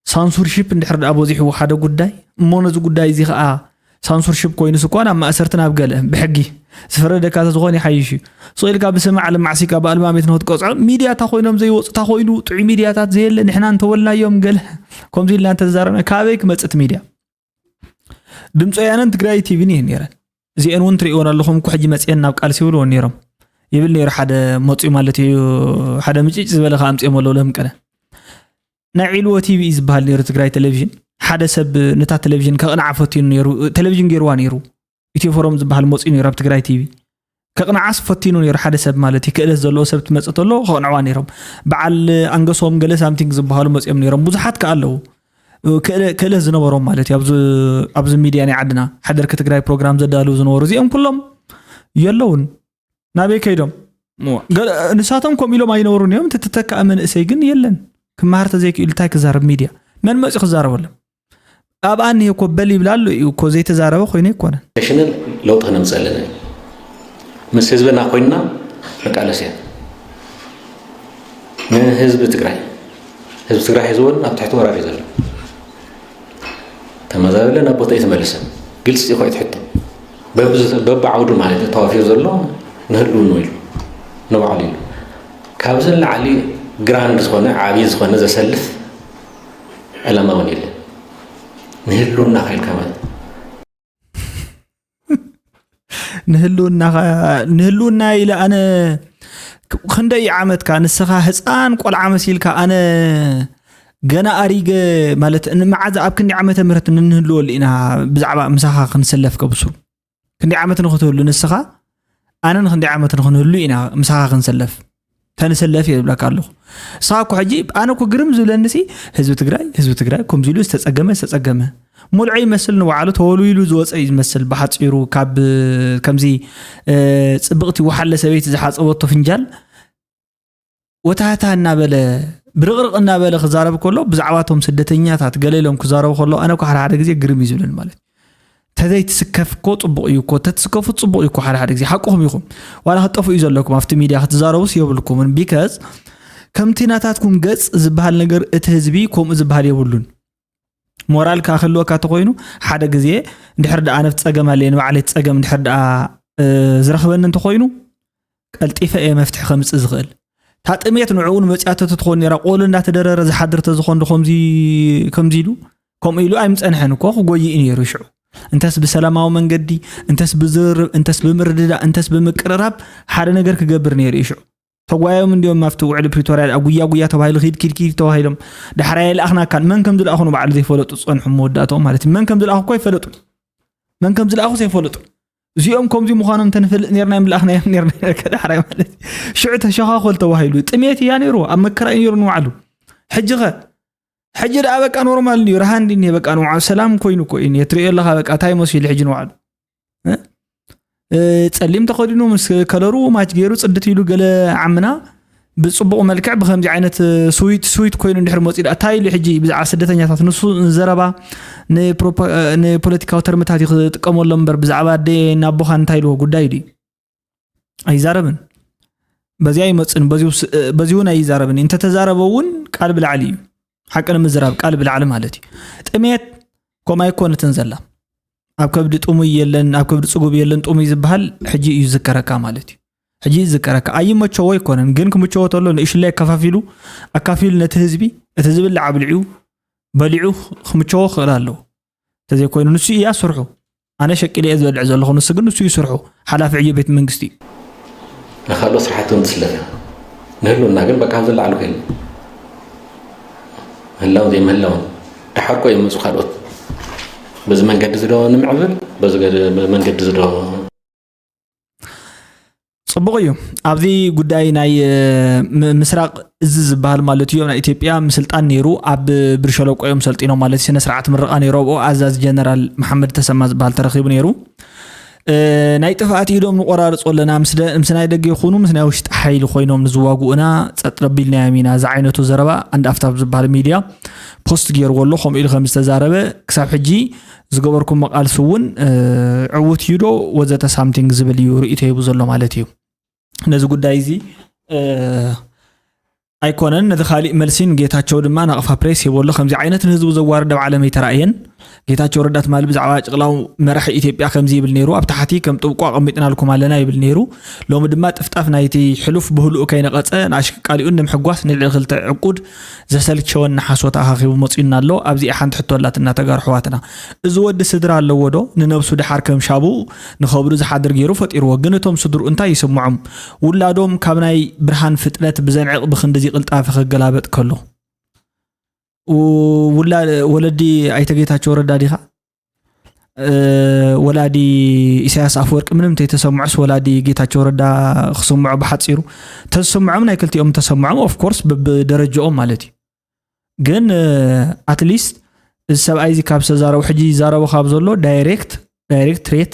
ሳንሱርሺፕ እንድሕር ደኣ በዚሕዎ ሓደ ጉዳይ እሞ ነዚ ጉዳይ እዚ ከዓ ሳንሱርሺፕ ኮይኑስ እኳ ናብ ማእሰርቲ ናብ ገለ ብሕጊ ዝፈረደካ ተዝኾን ይሓይሽ እዩ ስቕ ኢልካ ብስማዕ ልማዕሲካ ብኣልባሜት ንክትቀፅዖ ሚድያ እታ ኮይኖም ዘይወፁ እታ ኮይኑ ጥዑይ ሚድያታት ዘየለ ንሕና እንተወልናዮም ገለ ከምዚ ኢልና እንተተዛረብና ካበይ ክመፅእ እቲ ሚድያ ድምፂ ወያነን ትግራይ ቲቪን እየን ነይረን እዚአን እውን ትርእይዎን ኣለኹም እኮ ሕጂ መፅአን ናብ ቃልሲ ይብልዎን ነይሮም ይብል ነይሩ ሓደ መፅኡ ማለት እዩ ሓደ ምጭጭ ዝበለ ከዓ ኣምፅኦም ኣለዉ ለምቀነ ናይ ዒልዎ ቲቪ እዩ ዝበሃል ነይሩ ትግራይ ቴሌቪዥን ሓደ ሰብ ነታ ቴሌቪዥን ከቕንዓ ፈትኑ ነይሩ ቴሌቪዥን ገይርዋ ነይሩ ኢትዮ ፎረም ዝበሃል መፅኡ ነይሩ ኣብ ትግራይ ቲቪ ከቕንዓስ ፈቲኑ ነይሩ ሓደ ሰብ ማለት እዩ ክእለት ዘለዎ ሰብ ትመፅእ ተሎ ከቕንዕዋ ነይሮም በዓል ኣንገሶም ገለ ሳምቲንግ ዝበሃሉ መፅኦም ነይሮም ብዙሓት ከ ኣለዉ ክእለት ዝነበሮም ማለት እዩ ኣብዚ ሚድያ ናይ ዓድና ሓደርኪ ትግራይ ፕሮግራም ዘዳልው ዝነበሩ እዚኦም ኩሎም የለውን ናበይ ከይዶም ንሳቶም ከም ኢሎም ኣይነበሩን እዮም ትተካእ መንእሰይ ግን የለን ክመሃር ተዘይክኢሉ እንታይ ክዛረብ ሚድያ መን መፂ ክዛረበሎም ኣብኣ እኒሀ እኮ በል ይብላ ኣሎ እዩ እኮ ዘይተዛረበ ኮይኑ ኣይኮነን ሽንን ለውጢ ክነምፀለና እዩ ምስ ህዝብና ኮይንና ንቃለስ እያ ንህዝቢ ትግራይ ህዝቢ ትግራይ ህዝብን ኣብ ትሕቲ ወራር እዩ ዘሎ ተመዛበለ ናብ ቦታ እዩ ተመልሰ ግልፂ እኮ እዩ ትሕቶ በብዓውዱ ማለት እዩ ተዋፊሩ ዘሎ ንህልውኑ ኢሉ ንባዕሉ ኢሉ ካብዚ ንላዕሊ ግራንድ ዝኾነ ዓብዪ ዝኾነ ዘሰልፍ ዕላማ እውን የለን ንህልውና ከኢልካ ማለት ንህልውና ንህልውና ኢለ ኣነ ክንደይ ዓመትካ ንስኻ ህፃን ቆልዓ መሲልካ ኣነ ገና ኣሪገ ማለት ንመዓዝ ኣብ ክንዲ ዓመተ ምህረት ንንህልወሉ ኢና ብዛዕባ ምሳኻ ክንሰለፍ ከብሱር ክንደይ ዓመት ንኽትህሉ ንስኻ ኣነ ንክንደይ ዓመት ንክንህሉ ኢና ምሳኻ ክንሰለፍ ተንሰለፍ እየ ዝብለካ ኣለኹ ንስኻ እኮ ሕጂ ኣነ እኮ ግርም ዝብለኒ ሲ ህዝቢ ትግራይ ህዝቢ ትግራይ ከምዚ ኢሉ ዝተፀገመ ዝተፀገመ ሙልዐ ይመስል፣ ንባዕሉ ተወልዊሉ ዝወፀ እዩ ዝመስል። ብሓፂሩ ካብ ከምዚ ጽብቕቲ ወሓለ ሰበይቲ ዝሓፀበቶ ፍንጃል ወታህታ እናበለ፣ ብርቕርቕ እናበለ ክዛረብ ከሎ፣ ብዛዕባ እቶም ስደተኛታት ገለ ኢሎም ክዛረቡ ከሎ፣ ኣነ እኮ ሓደ ሓደ ግዜ ግርም እዩ ዝብለኒ። ማለት ተዘይትስከፍ እኮ ጽቡቕ እዩ እኮ፣ ተትስከፉ ጽቡቕ እዩ እኮ። ሓደ ሓደ ግዜ ሓቅኹም ኢኹም። ዋላ ክትጠፍኡ እዩ ዘለኩም፣ ኣብቲ ሚድያ ክትዛረቡስ የብልኩምን። ቢካዝ ከምቲ ናታትኩም ገጽ ዝበሃል ነገር እቲ ህዝቢ ከምኡ ዝበሃል የብሉን። ሞራል ክህልወካ እንተኾይኑ፣ ሓደ ግዜ እንድሕር ደኣ ነፍቲ ጸገም ኣለየ፣ ንባዕለይ ጸገም እንድሕር ደኣ ዝረኽበኒ እንተኾይኑ፣ ቀልጢፈ እየ መፍትሒ ከምጽእ ዝኽእል። እታ ጥሜት ንዕኡ ንመጽያቶ ተትኾን ነይራ፣ ቆሎ እንዳተደረረ ዝሓድር ተዝኾን ዶ ከምዚ ኢሉ? ከምኡ ኢሉ ኣይምጸንሐን እኮ፣ ክጎይእ ነይሩ ሽዑ። እንተስ ብሰላማዊ መንገዲ፣ እንተስ ብዝርርብ፣ እንተስ ብምርድዳእ፣ እንተስ ብምቅርራብ ሓደ ነገር ክገብር ነይሩ እዩ ሽዑ። ተጓዮም እንዲዮም ኣብቲ ውዕሊ ፕሪቶርያ ደኣ ጉያ ጉያ ተባሂሉ ኪድ ኪድ ኪድ ተባሂሎም። ዳሕራይ ኣይለኣኽናካን። መን ከም ዝለኣኹ ንባዕሉ ዘይፈለጡ ዝጸንሑ መወዳእትኦም ማለት እዩ። መን ከም ዝለኣኹ እኮ ኣይፈለጡን። መን ከም ዝለኣኹ ዘይፈለጡ። እዚኦም ከምዚ ምዃኖም እንተንፈልጥ ነርና ይምለኣኽናዮም ነርና። ዳሕራይ ማለት እዩ። ሽዑ ተሸኻኾል ተባሂሉ። ጥሜት እያ ነይሩ። ኣብ መከራ እዩ ነይሩ ንባዕሉ። ሕጂ ኸ? ሕጂ ደኣ በቃ ኖርማል እዩ። ረሃን ድኒ በቃ ንባዕሉ ሰላም ኮይኑ እኮ እዩ። ትርእዮ ኣለኻ በቃ እንታይ መሲሉ ሕጂ ንባዕሉ። ጸሊም ተኸዲኑ ምስ ከለሩ ማች ገይሩ ጽድት ኢሉ ገለ ዓምና ብጽቡቕ መልክዕ ብከምዚ ዓይነት ስዊት ስዊት ኮይኑ እንድሕር መጺኡ እንታይ ኢሉ ሕጂ ብዛዕባ ስደተኛታት ንሱ ንዘረባ ንፖለቲካዊ ተርምታት እዩ ክጥቀመሎም እምበር ብዛዕባ ኣደ ናቦኻን እንታይ ኢልዎ ጉዳይ ድዩ? ኣይዛረብን። በዚ ኣይመጽን፣ በዚ እውን ኣይዛረብን። እንተተዛረበ እውን ቃል ብላዕሊ እዩ። ሓቂ ንምዝራብ ቃል ብላዕሊ ማለት እዩ። ጥሜት ከምኡ ኣይኮነትን ዘላ። ኣብ ከብዲ ጥሙይ የለን፣ ኣብ ከብዲ ጽጉብ የለን ጥሙይ ዝበሃል ሕጂ እዩ ዝዝከረካ ማለት እዩ። ሕጂ እዩ ዝዝከረካ። ኣይመቸዎ ኣይኮነን፣ ግን ክምቸዎ ተሎ ንእሽለይ ኣከፋፊሉ፣ ኣካፊሉ ነቲ ህዝቢ፣ እቲ ዝብላዕ ኣብልዕዩ፣ በሊዑ ክምቸዎ ክኽእል ኣለዎ። እንተዘይኮይኑ ንሱ እያ ስርሑ። ኣነ ሸቂለ እየ ዝበልዕ ዘለኹ፣ ንሱ ግን ንሱ እዩ ስርሑ። ሓላፊ ዕዮ ቤት መንግስቲ እዩ። ንካልኦት ስራሕቲ እውን ትስለፍ ኢኻ። ንህልውና ግን በቃ ዝለዓሉ ከይለ ምህላውን ዘይምህላውን ደሓር እኮ ይመፁ ካልኦት። በዚ መንገዲ ዝዶ ንምዕብል በዚ መንገዲ ዝዶ ጽቡቕ እዩ። ኣብዚ ጉዳይ ናይ ምስራቅ እዚ ዝበሃል ማለት እዩ ናይ ኢትዮጵያ ምስልጣን ነይሩ ኣብ ብርሸለቆ እዮም ሰልጢኖም ማለት ስነ ስርዓት ምርቃ ነይሩ ኣብኡ ኣዛዚ ጀነራል መሓመድ ተሰማ ዝበሃል ተረኺቡ ነይሩ። ናይ ጥፍኣት ኢዶም ንቆራርጾ ኣለና ምስ ናይ ደገ ይኹኑ ምስ ናይ ውሽጢ ሓይሊ ኮይኖም ንዝዋግኡና ጸጥ ረቢልናዮም ኢና ዝዓይነቱ ዘረባ ኣንድ ኣፍታ ኣብ ዝበሃል ሚድያ ፖስት ገይርዎ ኣሎ። ከምኡ ኢሉ ከም ዝተዛረበ ክሳብ ሕጂ ዝገበርኩሞ ቃልሲ እውን ዕዉት እዩ ዶ ወዘተ ሳምቲንግ ዝብል እዩ ርእቶ ሂቡ ዘሎ ማለት እዩ። ነዚ ጉዳይ እዚ ኣይኮነን ነዚ ካሊእ መልሲ ንጌታቸው ድማ ናቕፋ ፕሬስ ሂቦ ኣሎ። ከምዚ ዓይነት ንህዝቡ ዘዋርድ ኣብ ዓለም ኣይተራእየን። ጌታቸው ረዳ ትማሊ ብዛዕባ ጭቕላው መራሒ ኢትዮጵያ ከምዚ ይብል ነይሩ፣ ኣብ ታሕቲ ከም ጥብቆ ኣቐሚጥናልኩም ኣለና ይብል ነይሩ። ሎሚ ድማ ጥፍጣፍ ናይቲ ሕሉፍ ብህልኡ ከይነቐጸ ንኣሽቃሊኡን ንምሕጓስ ንልዕሊ ክልተ ዕቁድ ዘሰልቸወና ሓሶት ኣኻኺቡ መጺኡና ኣሎ። ኣብዚኣ ሓንቲ ሕቶ ኣላትና ተጋሩ ኣሕዋትና። እዚ ወዲ ስድራ ኣለዎ ዶ? ንነብሱ ደሓር ከም ሻቡ ንኸብዱ ዝሓድር ገይሩ ፈጢርዎ። ግን እቶም ስድርኡ እንታይ ይስምዖም? ውላዶም ካብ ናይ ብርሃን ፍጥነት ብዘንዕቕ ብኽንድዚ ቅልጣፈ ክገላበጥ ከሎ። ውላ-፣ ወለዲ ኣይተ ጌታቸው ረዳ ዲኻ? ወላዲ ኢሳያስ ኣፈወርቂ ምንም እንተይተሰምዖስ ወላዲ ጌታቸው ረዳ ክስምዖ ብሓፂሩ ተዝስምዖም ናይ ክልቲኦም ተሰምዖም ኦፍኮርስ ብደረጃኦም ማለት እዩ። ግን ኣትሊስት እዚ ሰብኣይ እዚ ካብ ዝተዛረቡ ሕጂ ይዛረቡ ካብ ዘሎ ዳይሬክት ዳይሬክት ትሬት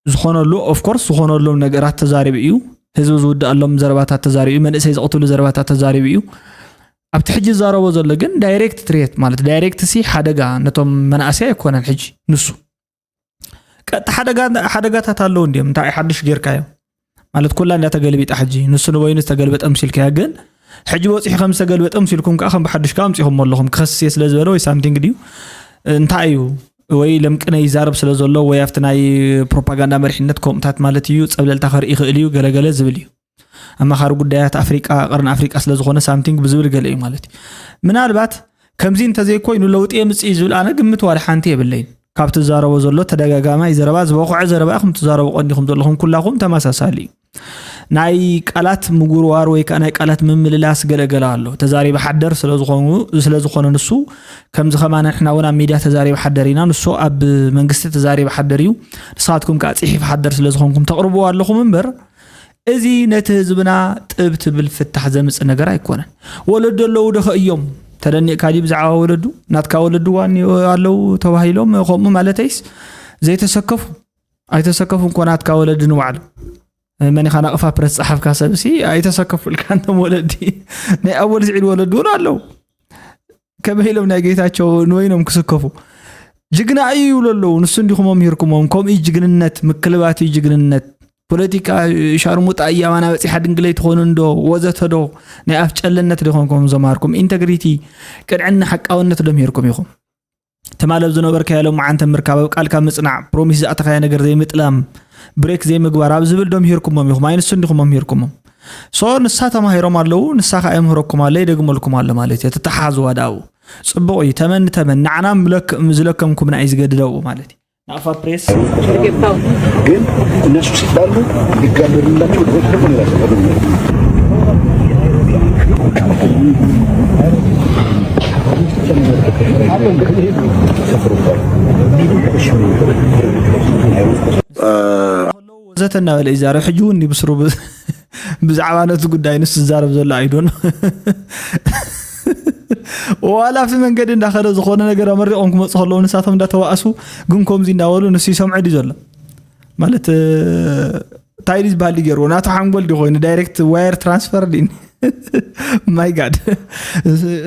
ዝኾነሉ ኦፍኮርስ ዝኾነሎም ነገራት ተዛሪቡ እዩ። ህዝቢ ዝውድኣሎም ዘረባታት ተዛሪቡ እዩ። መንእሰይ ዝቕትሉ ዘረባታት ተዛሪቡ እዩ። ኣብቲ ሕጂ ዝዛረቦ ዘሎ ግን ዳይሬክት ትሬት ማለት ዳይሬክት ሲ ሓደጋ ነቶም መናእሰይ ኣይኮነን። ሕጂ ንሱ ቀጥታ ሓደጋ ሓደጋታት ኣለዉ እንዲዮም እንታይ ሓድሽ ጌርካዮ ማለት ኩላ እንዳ ተገልቢጣ ሕጂ ንሱ ንበይኑ ዝተገልበጠ ምሲልካዮ ግን ሕጂ ወፂሑ ከም ዝተገልበጠ ምሲልኩም ከዓ ከም ብሓድሽ ከዓ ኣምፂኹሞ ኣለኹም ክኸስስ እየ ስለ ዝበለ ወይ ሳምቲንግ ድዩ እንታይ እዩ ወይ ለምቅነ ይዛረብ ስለ ዘሎ ወይ ኣብቲ ናይ ፕሮፓጋንዳ መሪሕነት ከምኡታት ማለት እዩ ፀብለልታ ከርኢ ይኽእል እዩ ገለገለ ዝብል እዩ ኣማኻሪ ጉዳያት ኣፍሪቃ ቀርኒ ኣፍሪቃ ስለ ዝኾነ ሳምቲንግ ብዝብል ገለ እዩ ማለት እዩ ምናልባት ከምዚ እንተዘይኮይኑ ለውጢ የምፅእ እዩ ዝብል ኣነ ግምት ዋላ ሓንቲ የብለይን ካብ ትዛረቦ ዘሎ ተደጋጋማይ ዘረባ ዝበኹዐ ዘረባ ኢኹም ትዛረቡ ቀንዲኹም ዘለኹም ኩላኹም ተመሳሳሊ እዩ ናይ ቃላት ምጉርዋር ወይ ከዓ ናይ ቃላት ምምልላስ ገለገለ ኣሎ ተዛሪበ ሓደር ስለዝኾኑ ስለዝኾነ ንሱ ከምዚ ከማነ ንሕና እውን ኣብ ሚድያ ተዛሪበ ሓደር ኢና ንሱ ኣብ መንግስቲ ተዛሪበ ሓደር እዩ ንስኻትኩም ከዓ ፅሒፍ ሓደር ስለዝኾንኩም ተቕርብዎ ኣለኹም እምበር እዚ ነቲ ህዝብና ጥብ ትብል ፍታሕ ዘምፅእ ነገር ኣይኮነን ወለዶ ኣለዉ ዶ እዮም ተደኒቕካ ድዩ ብዛዕባ ወለዱ? ናትካ ወለዱ እዋ እኒኦ ኣለዉ ተባሂሎም፣ ከምኡ ማለተይስ ዘይተሰከፉ? ኣይተሰከፉ እኮ ናትካ ወለዲ ንባዕሉ። መን ኢኻ ናቕፋ ፕረስ ጸሓፍካ ሰብሲ ኣይተሰከፉልካ። እንቶም ወለዲ ናይ ኣወል ስዒድ ወለዱ እውን ኣለዉ። ከመይ ኢሎም ናይ ጌታቸው ንወይኖም ክስከፉ? ጅግና እዩ ይብሉ ኣለዉ። ንሱ እንዲኹም ኣምሂርኩሞም። ከምኡ እዩ ጅግንነት፣ ምክልባት እዩ ጅግንነት። ፖለቲካ ሻርሙጣ እያማና በፂሓ ድንግለይ ትኾኑ እንዶ ወዘተ ዶ? ናይ ኣፍ ጨለነት ዲኾንኩም ዘምሃርኩም? ኢንተግሪቲ፣ ቅንዕና፣ ሓቃውነት ዶ ምሂርኩም ኢኹም? ትማል ኣብ ዝነበርካዮ ሎማዓንተ ምርካብ፣ ኣብ ቃልካ ምጽናዕ፣ ፕሮሚስ ዝኣተኻዮ ነገር ዘይምጥላም፣ ብሬክ ዘይምግባር ኣብ ዝብል ዶ ምሂርኩሞም ኢኹም? ኣይ ንሱ እንዲኹም ኣምሂርኩሞም። ሶ ንሳ ተማሂሮም ኣለዉ፣ ንሳ ከኣ የምህረኩም ኣሎ፣ ይደግመልኩም ኣሎ ማለት እዩ። ተተሓሓዝዋ ደኣ ኣብኡ። ጽቡቕ እዩ፣ ተመን ንተመን፣ ንዓና ምለክ-፣ ዝለከምኩምና እዩ ዝገድድ ኣብኡ ማለት እዩ። ናቕፋ ፕሬስ። ግን እነሱ ሲጣሉ ሊጋደሉላቸው ድሮ ትልቁ ነገር ያሰፈሩ ወዘተ እናበለ ይዛረብ። ሕጂ እውን ብስሩ ብ-፣ ብዛዕባ ነቲ ጉዳይ ንሱ ዝዛረብ ዘሎ ኣይዶን። ዋላ ኣብቲ መንገዲ እንዳኸደ ዝኾነ ነገር ኣመሪቖም ክመፁ ከለዉ ንሳቶም እንዳተዋእሱ ግን ከምዚ እንዳበሉ ንሱ ይሰምዖ ድዩ ዘሎ? ማለት፣ እ፣ እንታይ ድዩ ዝበሃል ድዩ ገይርዎ? ናቱ ሓንጎል ድዩ ኮይኑ? ዳይሬክት ዋየር ትራንስፈር ድዩ? ማይ ጋድ።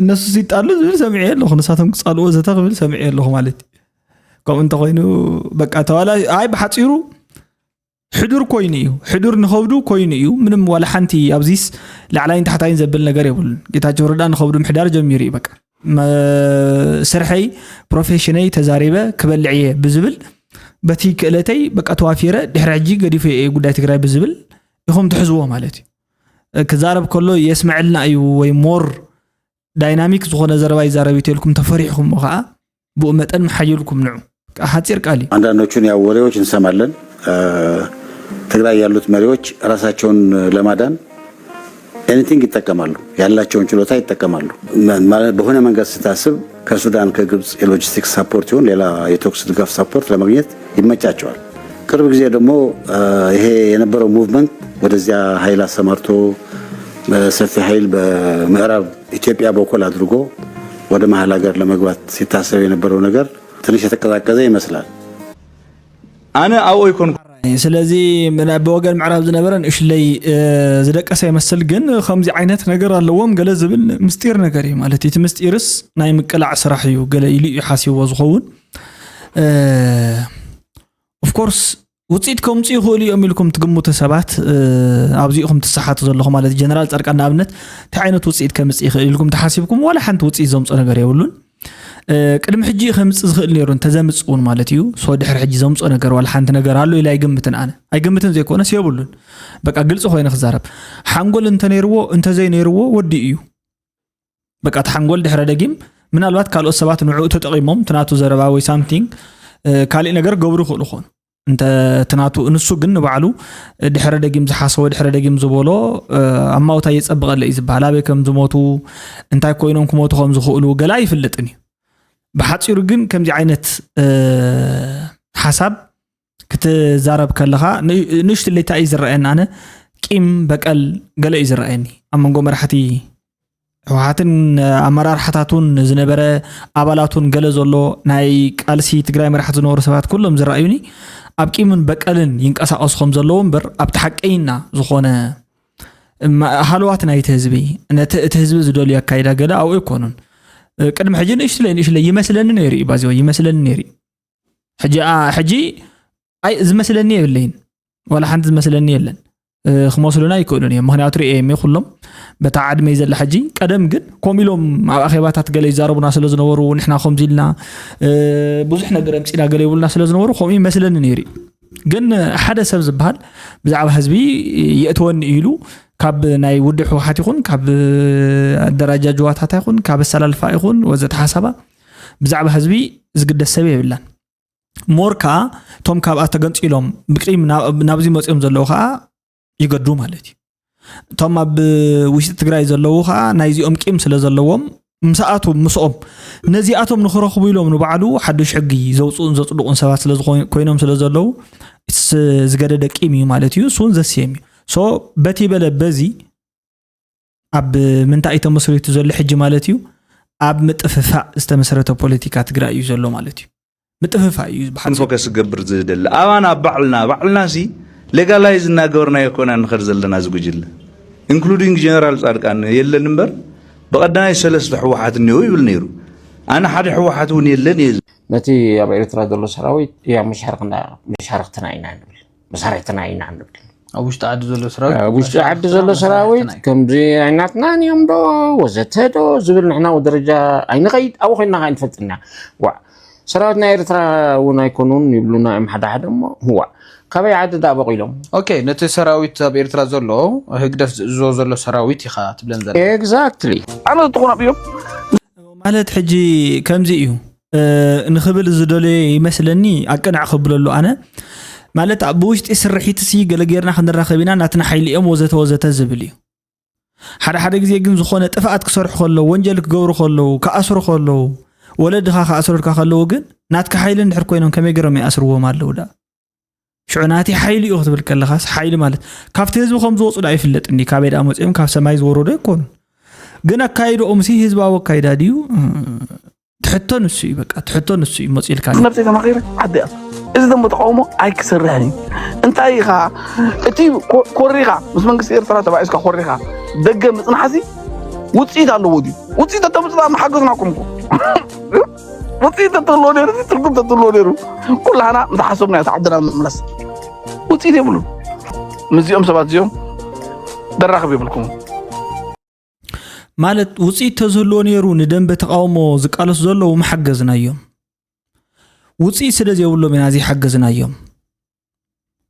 እነሱ ሲጣሉ ዝብል ሰሚዐ ኣለኹ። ንሳቶም ክጻልዎ ዘተ ክብል ሰሚዐ ኣለኹ ማለት እዩ። ከምኡ እንተኾይኑ በቃ ተዋላ-፣ ኣይ ብሓጺሩ ሕዱር ኮይኑ እዩ። ሕዱር ንኸብዱ ኮይኑ እዩ። ምንም ዋላ ሓንቲ ኣብዚስ ላዕላይን ታሕታይን ዘብል ነገር የብሉን። ጌታቸው ረዳ ንኸብዱ ምሕዳር ጀሚሩ እዩ። በቃ መ-፣ ስርሐይ ፕሮፌሽነይ ተዛሪበ ክበልዕ እየ ብዝብል በቲ ክእለተይ በቃ ተዋፊረ ድሕሪ ሕጂ ገዲፈ እየ ጉዳይ ትግራይ ብዝብል ኢኹም ትሕዝዎ ማለት እዩ። ክዛረብ ከሎ የስመዐልና እዩ ወይ ሞር ዳይናሚክ ዝኾነ ዘረባ ይዛረብ እዩ ተልኩም ተፈሪሕኹም ከዓ ብኡ መጠን መሓየልኩም ንዑ። ሓፂር ቃል እዩ። አንዳንዶቹን ያው ወሬዎች እንሰማለን። እ፣ ትግራይ ያሉት መሪዎች ራሳቸውን ለማዳን ኤኒቲንግ ይጠቀማሉ፣ ያላቸውን ችሎታ ይጠቀማሉ። መ-፣ ማለት በሆነ መንገድ ስታስብ ከሱዳን ከግብፅ የሎጂስቲክስ ሳፖርት ይሁን ሌላ የተኩስ ድጋፍ ሳፖርት ለማግኘት ይመቻቸዋል። ቅርብ ጊዜ ደግሞ፣ እ፣ ይሄ የነበረው ሙቭመንት ወደዚያ ኃይል አሰማርቶ በሰፊ ኃይል በምዕራብ ኢትዮጵያ በኩል አድርጎ ወደ መሀል ሀገር ለመግባት ሲታሰብ የነበረው ነገር ትንሽ የተቀዛቀዘ ይመስላል። ኣነ ኣብኡ ኣይኮንኩ ስለዚ ምና-፣ ብወገን ምዕራብ ዝነበረ ንእሽለይ፣ እ፣ ዝደቀሰ ይመስል፣ ግን ከምዚ ዓይነት ነገር ኣለዎም ገለ ዝብል ምስጢር ነገር እዩ ማለት እዩ። እቲ ምስጢርስ ናይ ምቅላዕ ስራሕ እዩ ገለ ኢሉ እዩ ሓሲብዎ ዝኸውን። እ፣ ኦፍኮርስ ውፅኢት ከምፅኡ ይኽእሉ እዮም ኢልኩም ትግምቱ ሰባት፣ እ፣ ኣብዚኹም ትሰሓቱ ዘለኹም ማለት ጀነራል ፃድቃን ንኣብነት እንታይ ዓይነት ውፅኢት ከምፅእ ይኽእል ኢልኩም ተሓሲብኩም ዋላ ሓንቲ ውፅኢት ዘምፆ ነገር የብሉን። እ፣ ቅድሚ ሕጂ ከምፅእ ዝኽእል ነይሩ እንተዘምፅ እውን ማለት እዩ። ሶ ድሕሪ ሕጂ ዘምፆ ነገር ዋላ ሓንቲ ነገር ኣሎ ኢለ ኣይግምትን ኣነ። ኣይግምትን ዘይኮነስ የብሉን። በቃ ግልፂ ኮይነ ክዛረብ። ሓንጎል እንተነይርዎ እንተዘይነይርዎ ወዲኡ እዩ። በቃ እቲ ሓንጎል ድሕረ ደጊም ምናልባት ካልኦት ሰባት ንዕኡ ተጠቒሞም ትናቱ ዘረባ ወይ ሳምቲንግ፣ እ፣ ካሊእ ነገር ገብሩ ይኽእሉ ይኾኑ። እንተ ትናቱ ንሱ ግን ንባዕሉ ድሕረ ደጊም ዝሓሰቦ ድሕረ ደጊም ዝበሎ፣ እ፣ ኣብ ማውታ የጸብቐለ እዩ ዝበሃል። ኣበይ ከም ዝሞቱ እንታይ ኮይኖም ክሞቱ ከም ዝኽእሉ ገለ ኣይፍለጥን እዩ። ብሓጺሩ ግን ከምዚ ዓይነት፣ እ፣ ሓሳብ ክትዛረብ ከለኻ ን-፣ ንእሽትለይ እንታይ እዩ ዝረኣየኒ ኣነ ቂም በቀል ገለ እዩ ዝረኣየኒ ኣብ መንጎ መራሕቲ ህወሓትን ኣመራርሓታቱን ዝነበረ ኣባላቱን ገለ ዘሎ ናይ ቃልሲ ትግራይ መራሕቲ ዝነበሩ ሰባት ኩሎም ዝረኣዩኒ ኣብ ቂምን በቀልን ይንቀሳቐሱ ከም ዘለዉ እምበር ኣብቲ ሓቀይና ዝኾነ እማ-፣ ሃለዋት ናይቲ ህዝቢ ነቲ እቲ ህዝቢ ዝደልዩ ኣካይዳ ገለ ኣብኡ ኣይኮኑን። ቅድሚ ሕጂ ንእሽትለይ ንእሽትለይ ይመስለኒ ነይሩ እዩ ባዚወ ይመስለኒ ነይሩ እዩ። ሕጂ፣ ኣ-፣ ሕጂ ኣይ ዝመስለኒ የብለይን። ዋላ ሓንቲ ዝመስለኒ የለን። እ፣ ክመስሉና ኣይክእሉን እዮም። ምኽንያቱ ርእየ እየ ኩሎም በታ ዓድመይ ዘላ ሕጂ። ቀደም ግን ከምኡ ኢሎም ኣብ ኣኼባታት ገለ ይዛረቡና ስለ ዝነበሩ፣ ንሕና ከምዚ ኢልና፣ እ፣ ብዙሕ ነገር ኣምጺና ገለ ይብሉና ስለ ዝነበሩ ከምኡ ይመስለኒ ነይሩ እዩ። ግን ሓደ ሰብ ዝበሃል ብዛዕባ ህዝቢ የእትወኒ ኢሉ ካብ ናይ ውድብ ህወሓት ይኹን ካብ ኣደራጃጅዋታት ይኹን ካብ ኣሰላልፋ ይኹን ወዘተ ሓሳባ ብዛዕባ ህዝቢ ዝግደስ ሰብ የብላን። ሞር ከዓ እቶም ካብኣ ተገንፂሎም ብቂም ናብ-፣ ናብዚ መፂኦም ዘለዉ ከዓ ይገዱ ማለት እዩ። እቶም ኣብ ውሽጢ ትግራይ ዘለዉ ከዓ ናይዚኦም ቂም ስለ ዘለዎም ምስኣቶም ምስኦም ነዚኣቶም ንክረኽቡ ኢሎም ንባዕሉ ሓዱሽ ሕጊ ዘውፅኡን ዘፅድቑን ሰባት ስለ ዝኾ-፣ ኮይኖም ስለ ዘለዉ ስ-፣ ዝገደደ ቂም እዩ ማለት እዩ። እሱ እውን ዘስየም እዩ። ሶ በቲ በለ በዚ ኣብ ምንታይ እዩ ተመስሪቱ ዘሎ ሕጂ ማለት እዩ? ኣብ ምጥፍፋእ ዝተመሰረተ ፖለቲካ ትግራይ እዩ ዘሎ ማለት እዩ። ምጥፍፋእ እዩ ብሓፂሩ። ፎከስ ክገብር ዝደሊ ኣባና ኣብ ባዕልና ባዕልና ሲ ሌጋላይዝ እናገበርናዮ ኮይና ንኸድ ዘለና እዚ ጉጅለ ኢንክሉዲንግ ጀነራል ፃድቃን የለን እምበር ብቐዳማይ ሰለስተ ህወሓት እኒኦ ይብል ነይሩ። ኣነ ሓደ ህወሓት እውን የለን እየ። ነቲ ኣብ ኤርትራ ዘሎ ሰራዊት ያ መሻርክትና መሻርክትና ኢና ንብል መሳርሕትና ኢና ንብል ኣብ ውሽጢ ዓዲ ዘሎ ሰራዊት ኣብ ውሽጢ ዓዲ ዘሎ ሰራዊት ከምዚ ኣይናትናን እዮም ዶ ወዘተ ዶ ዝብል ንሕና ደረጃ ኣይንኸይድ ኣብኡ ኮይንና ከዓ ንፈልጥና ዋ ሰራዊት ናይ ኤርትራ እውን ኣይኮኑን ይብሉና እዮም ሓደ ሓደ እሞ ዋ ካበይ ዓዲ ዳ በቂሎም ኦኬ ነቲ ሰራዊት ኣብ ኤርትራ ዘሎ ህግደፍ ዝእዝዞ ዘሎ ሰራዊት ኢኻ ትብለን ዘለ ኤግዛክትሊ ኣነ ዝትኾን ኣብዮም ማለት ሕጂ ከምዚ እዩ እ፣ ንኽብል ዝደለየ ይመስለኒ ኣቅንዕ ክብለሉ ኣነ ማለት ኣብ ብውሽጢ ስርሒት ሲ ገለ ጌርና ክንራኸብ ኢና ናትና ሓይሊ እዮም ወዘተ ወዘተ ዝብል እዩ ሓደ ሓደ ግዜ ግን ዝኾነ ጥፍኣት ክሰርሑ ከለዉ ወንጀል ክገብሩ ከለዉ ክኣስሩ ከለዉ ወለድኻ ክኣስሩልካ ከለዉ ግን ናትካ ሓይሊ እንድሕር ኮይኖም ከመይ ገሮም ይኣስርዎም ኣለዉ ዳ ሽዑ ናቲ ሓይሊ እዩ ክትብል ከለኻስ ሓይሊ ማለት ካብቲ ህዝቢ ከም ዝወፁ ዳ ይፍለጥ እንዲ ካበይ ዳ መፅኦም ካብ ሰማይ ዝወረዱ ኣይኮኑን ግን ኣካይድኦም ሲ ህዝባዊ ኣካይዳ ድዩ ትሕቶ ንሱ እዩ በቃ ትሕቶ ንሱ እዩ መፂልካ ነብሰይ ተማኺረ ዓዲ እያ እዚ ደሞ ተቃውሞ ኣይክሰርሕን እዩ እንታይ ኢኻ እቲ ኮሪኻ ምስ መንግስቲ ኤርትራ ተባኢስካ ኮሪኻ ደገ ምፅናሕሲ ውፅኢት ኣለዎ ድዩ ውፅኢት ተተምፅእ ምሓገዝናኩም እኮ ውፅኢት ተትህልዎ ነይሩ ትርጉም ተትህልዎ ነይሩ ኩላህና ምተሓሰብና እታ ዓድና ንምምለስ ውፅኢት የብሉን ምስዚኦም ሰባት እዚኦም ደራኽብ የብልኩም ማለት ውፅኢት ተዝህልዎ ነይሩ ንደንበ ተቃውሞ ዝቃለሱ ዘለዉ ምሓገዝናዮም ውፅኢት ስለ ዘይብሎም ኢና ዘይሓገዝናዮም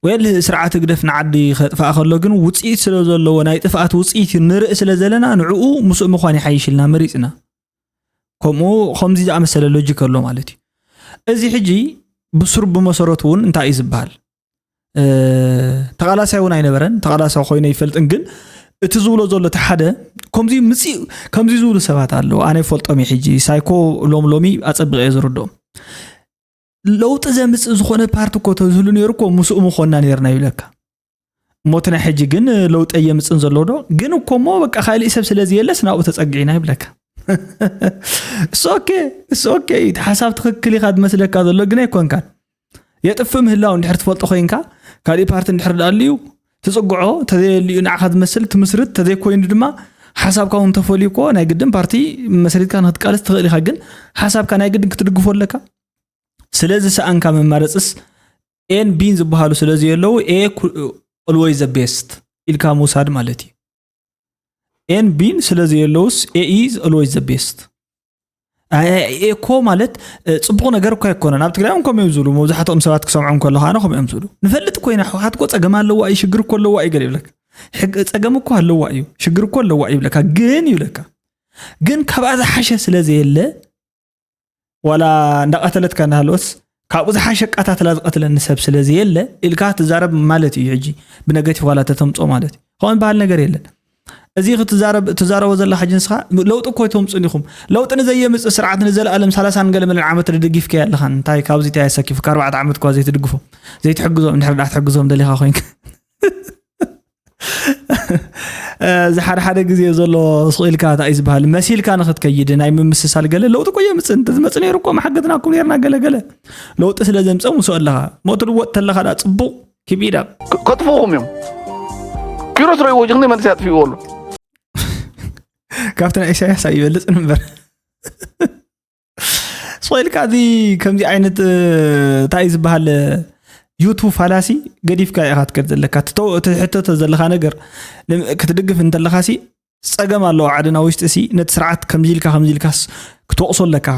ወል ስርዓት ህግደፍ ንዓዲ ከጥፋእ ከሎ ግን ውፅኢት ስለ ዘለዎ ናይ ጥፍኣት ውፅኢት ንርኢ ስለ ዘለና ንዕኡ ምስኡ ምዃን ይሓይሽ ኢልና መሪፅና ከምኡ ከምዚ ዝኣመሰለ ሎጂክ ኣሎ ማለት እዩ እዚ ሕጂ ብሱር ብመሰረቱ እውን እንታይ እዩ ዝበሃል ተቓላሳይ እውን ኣይነበረን ተቓላሳይ ኮይኑ ይፈልጥን ግን እቲ ዝብሎ ዘሎ እቲ ሓደ ከምዚ ምፅእ ከምዚ ዝብሉ ሰባት ኣለዉ ኣነ ይፈልጦም እዩ ሕጂ ሳይኮ ሎም ሎሚ ኣፀብቀ እየ ዝርድኦም ለውጢ ዘምፅእ ዝኾነ ፓርቲ እኮ ተዝህሉ ነይሩ እኮ ምስኡ ምኾንና ነርና ይብለካ እሞ እቲ ናይ ሕጂ ግን ለውጢ የምፅን ዘሎ ዶ ግን እኮ እሞ በቃ ካሊእ ሰብ ስለ ዝየለስ ናብኡ ተፀግዒና ይብለካ እሶኬ እሶኬ እቲ ሓሳብ ትኽክል ኢኻ ዝመስለካ ዘሎ ግን ኣይኮንካን የጥፍእ ምህላው እንድሕር ትፈልጦ ኮይንካ ካሊእ ፓርቲ እንድሕር ዳኣልዩ ትፅግዖ ተዘየልዩ ንዓኻ ዝመስል ትምስርት ተዘይኮይኑ ድማ ሓሳብካ እውን ተፈልዩ እኮ ናይ ግድን ፓርቲ መስሪትካ ንክትቃለስ ትኽእል ኢኻ ግን ሓሳብካ ናይ ግድን ክትድግፎ ኣለካ ስለዚ ሰኣንካ መማረፅስ ኤን ቢን ዝበሃሉ ስለዘየለዉ ኤ always the best ኢልካ ምውሳድ ማለት እዩ ኤን ቢን ስለዘየለውስ ኤ is always the best ኤኮ ማለት ፅቡቅ ነገር እኳ ኣይኮነን ኣብ ትግራይ እውን ከምኡ እዮም ዝብሉ መብዛሕትኦም ሰባት ክሰምዖም ከለካ ኣነ ከምኡ እዮም ዝብሉ ንፈልጥ ኮይና ህወሓት እኮ ፀገም ኣለዋ እዩ ሽግር እኮ ኣለዋ እዩ ገለ ይብለካ ሕግ- ፀገም እኮ ኣለዋ እዩ ሽግር እኮ ኣለዋ እዩ ይብለካ ግን ይብለካ ግን ካብኣ ዝሓሸ ስለ ዘየለ ዋላ እንዳቀተለትካ እናሃለወስ ካብኡ ዝሓሸ ቃታትላ ዝቀትለኒ ሰብ ስለ ዘየለ ኢልካ ትዛረብ ማለት እዩ ሕጂ ብነገቲቭ ዋላ ተተምፅኦ ማለት እዩ ከምኡ ዝበሃል ነገር የለን እዚ ክትዛረብ ትዛረቦ ዘለካ ሕጂ ንስኻ ለውጢ እኮ ተምፁን ኢኹም ለውጢ ንዘየምፅእ ስርዓት ንዘለኣለም ሰላሳን ገለ መለን ዓመት ደጊፍካዮ ኣለኻን እንታይ ካብዚ እንታይ ኣሰኪፉካ ኣርባዕተ ዓመት እኳ ዘይትድግፎም ዘይትሕግዞም እንድሕር ዳ ክትሕግዞም ደሊኻ ኮይንካ እዚ ሓደ ሓደ ግዜ ዘሎ ስቕ ኢልካ እንታይ እዩ ዝበሃል መሲልካ ንክትከይድ ናይ ምምስሳል ገለ ለውጢ እኮ የምፅእ እንተዝመፅእ ነይሩ እኮ መሓገዝናኩም ነርና ገለ ገለ ለውጢ ስለ ዘምፀ ምሶ ኣለኻ ሞት ልወጥ ተለኻ ዳ ፅቡቕ ኪቢዳ ከጥፍኡኹም እዮም ኪሮስ ረይዎ ጅክኒ መንእሰይ ኣጥፊእዎ ኣሎ ካብቲ ናይ ኢሳያስ ኣይበልፅን እምበር ስቕ ኢልካ እዚ ከምዚ ዓይነት እንታይ እዩ ዝበሃል ዩቱብ ፋላሲ ገዲፍካ ኢኻ ትከድ ዘለካ ትሕተተ ዘለካ ነገር ክትድግፍ እንተለካ ሲ ፀገም ኣለዎ ዓድና ውሽጢ ሲ ነቲ ስርዓት ከምዚ ኢልካ ከምዚ ኢልካስ ክትወቕሶ ኣለካ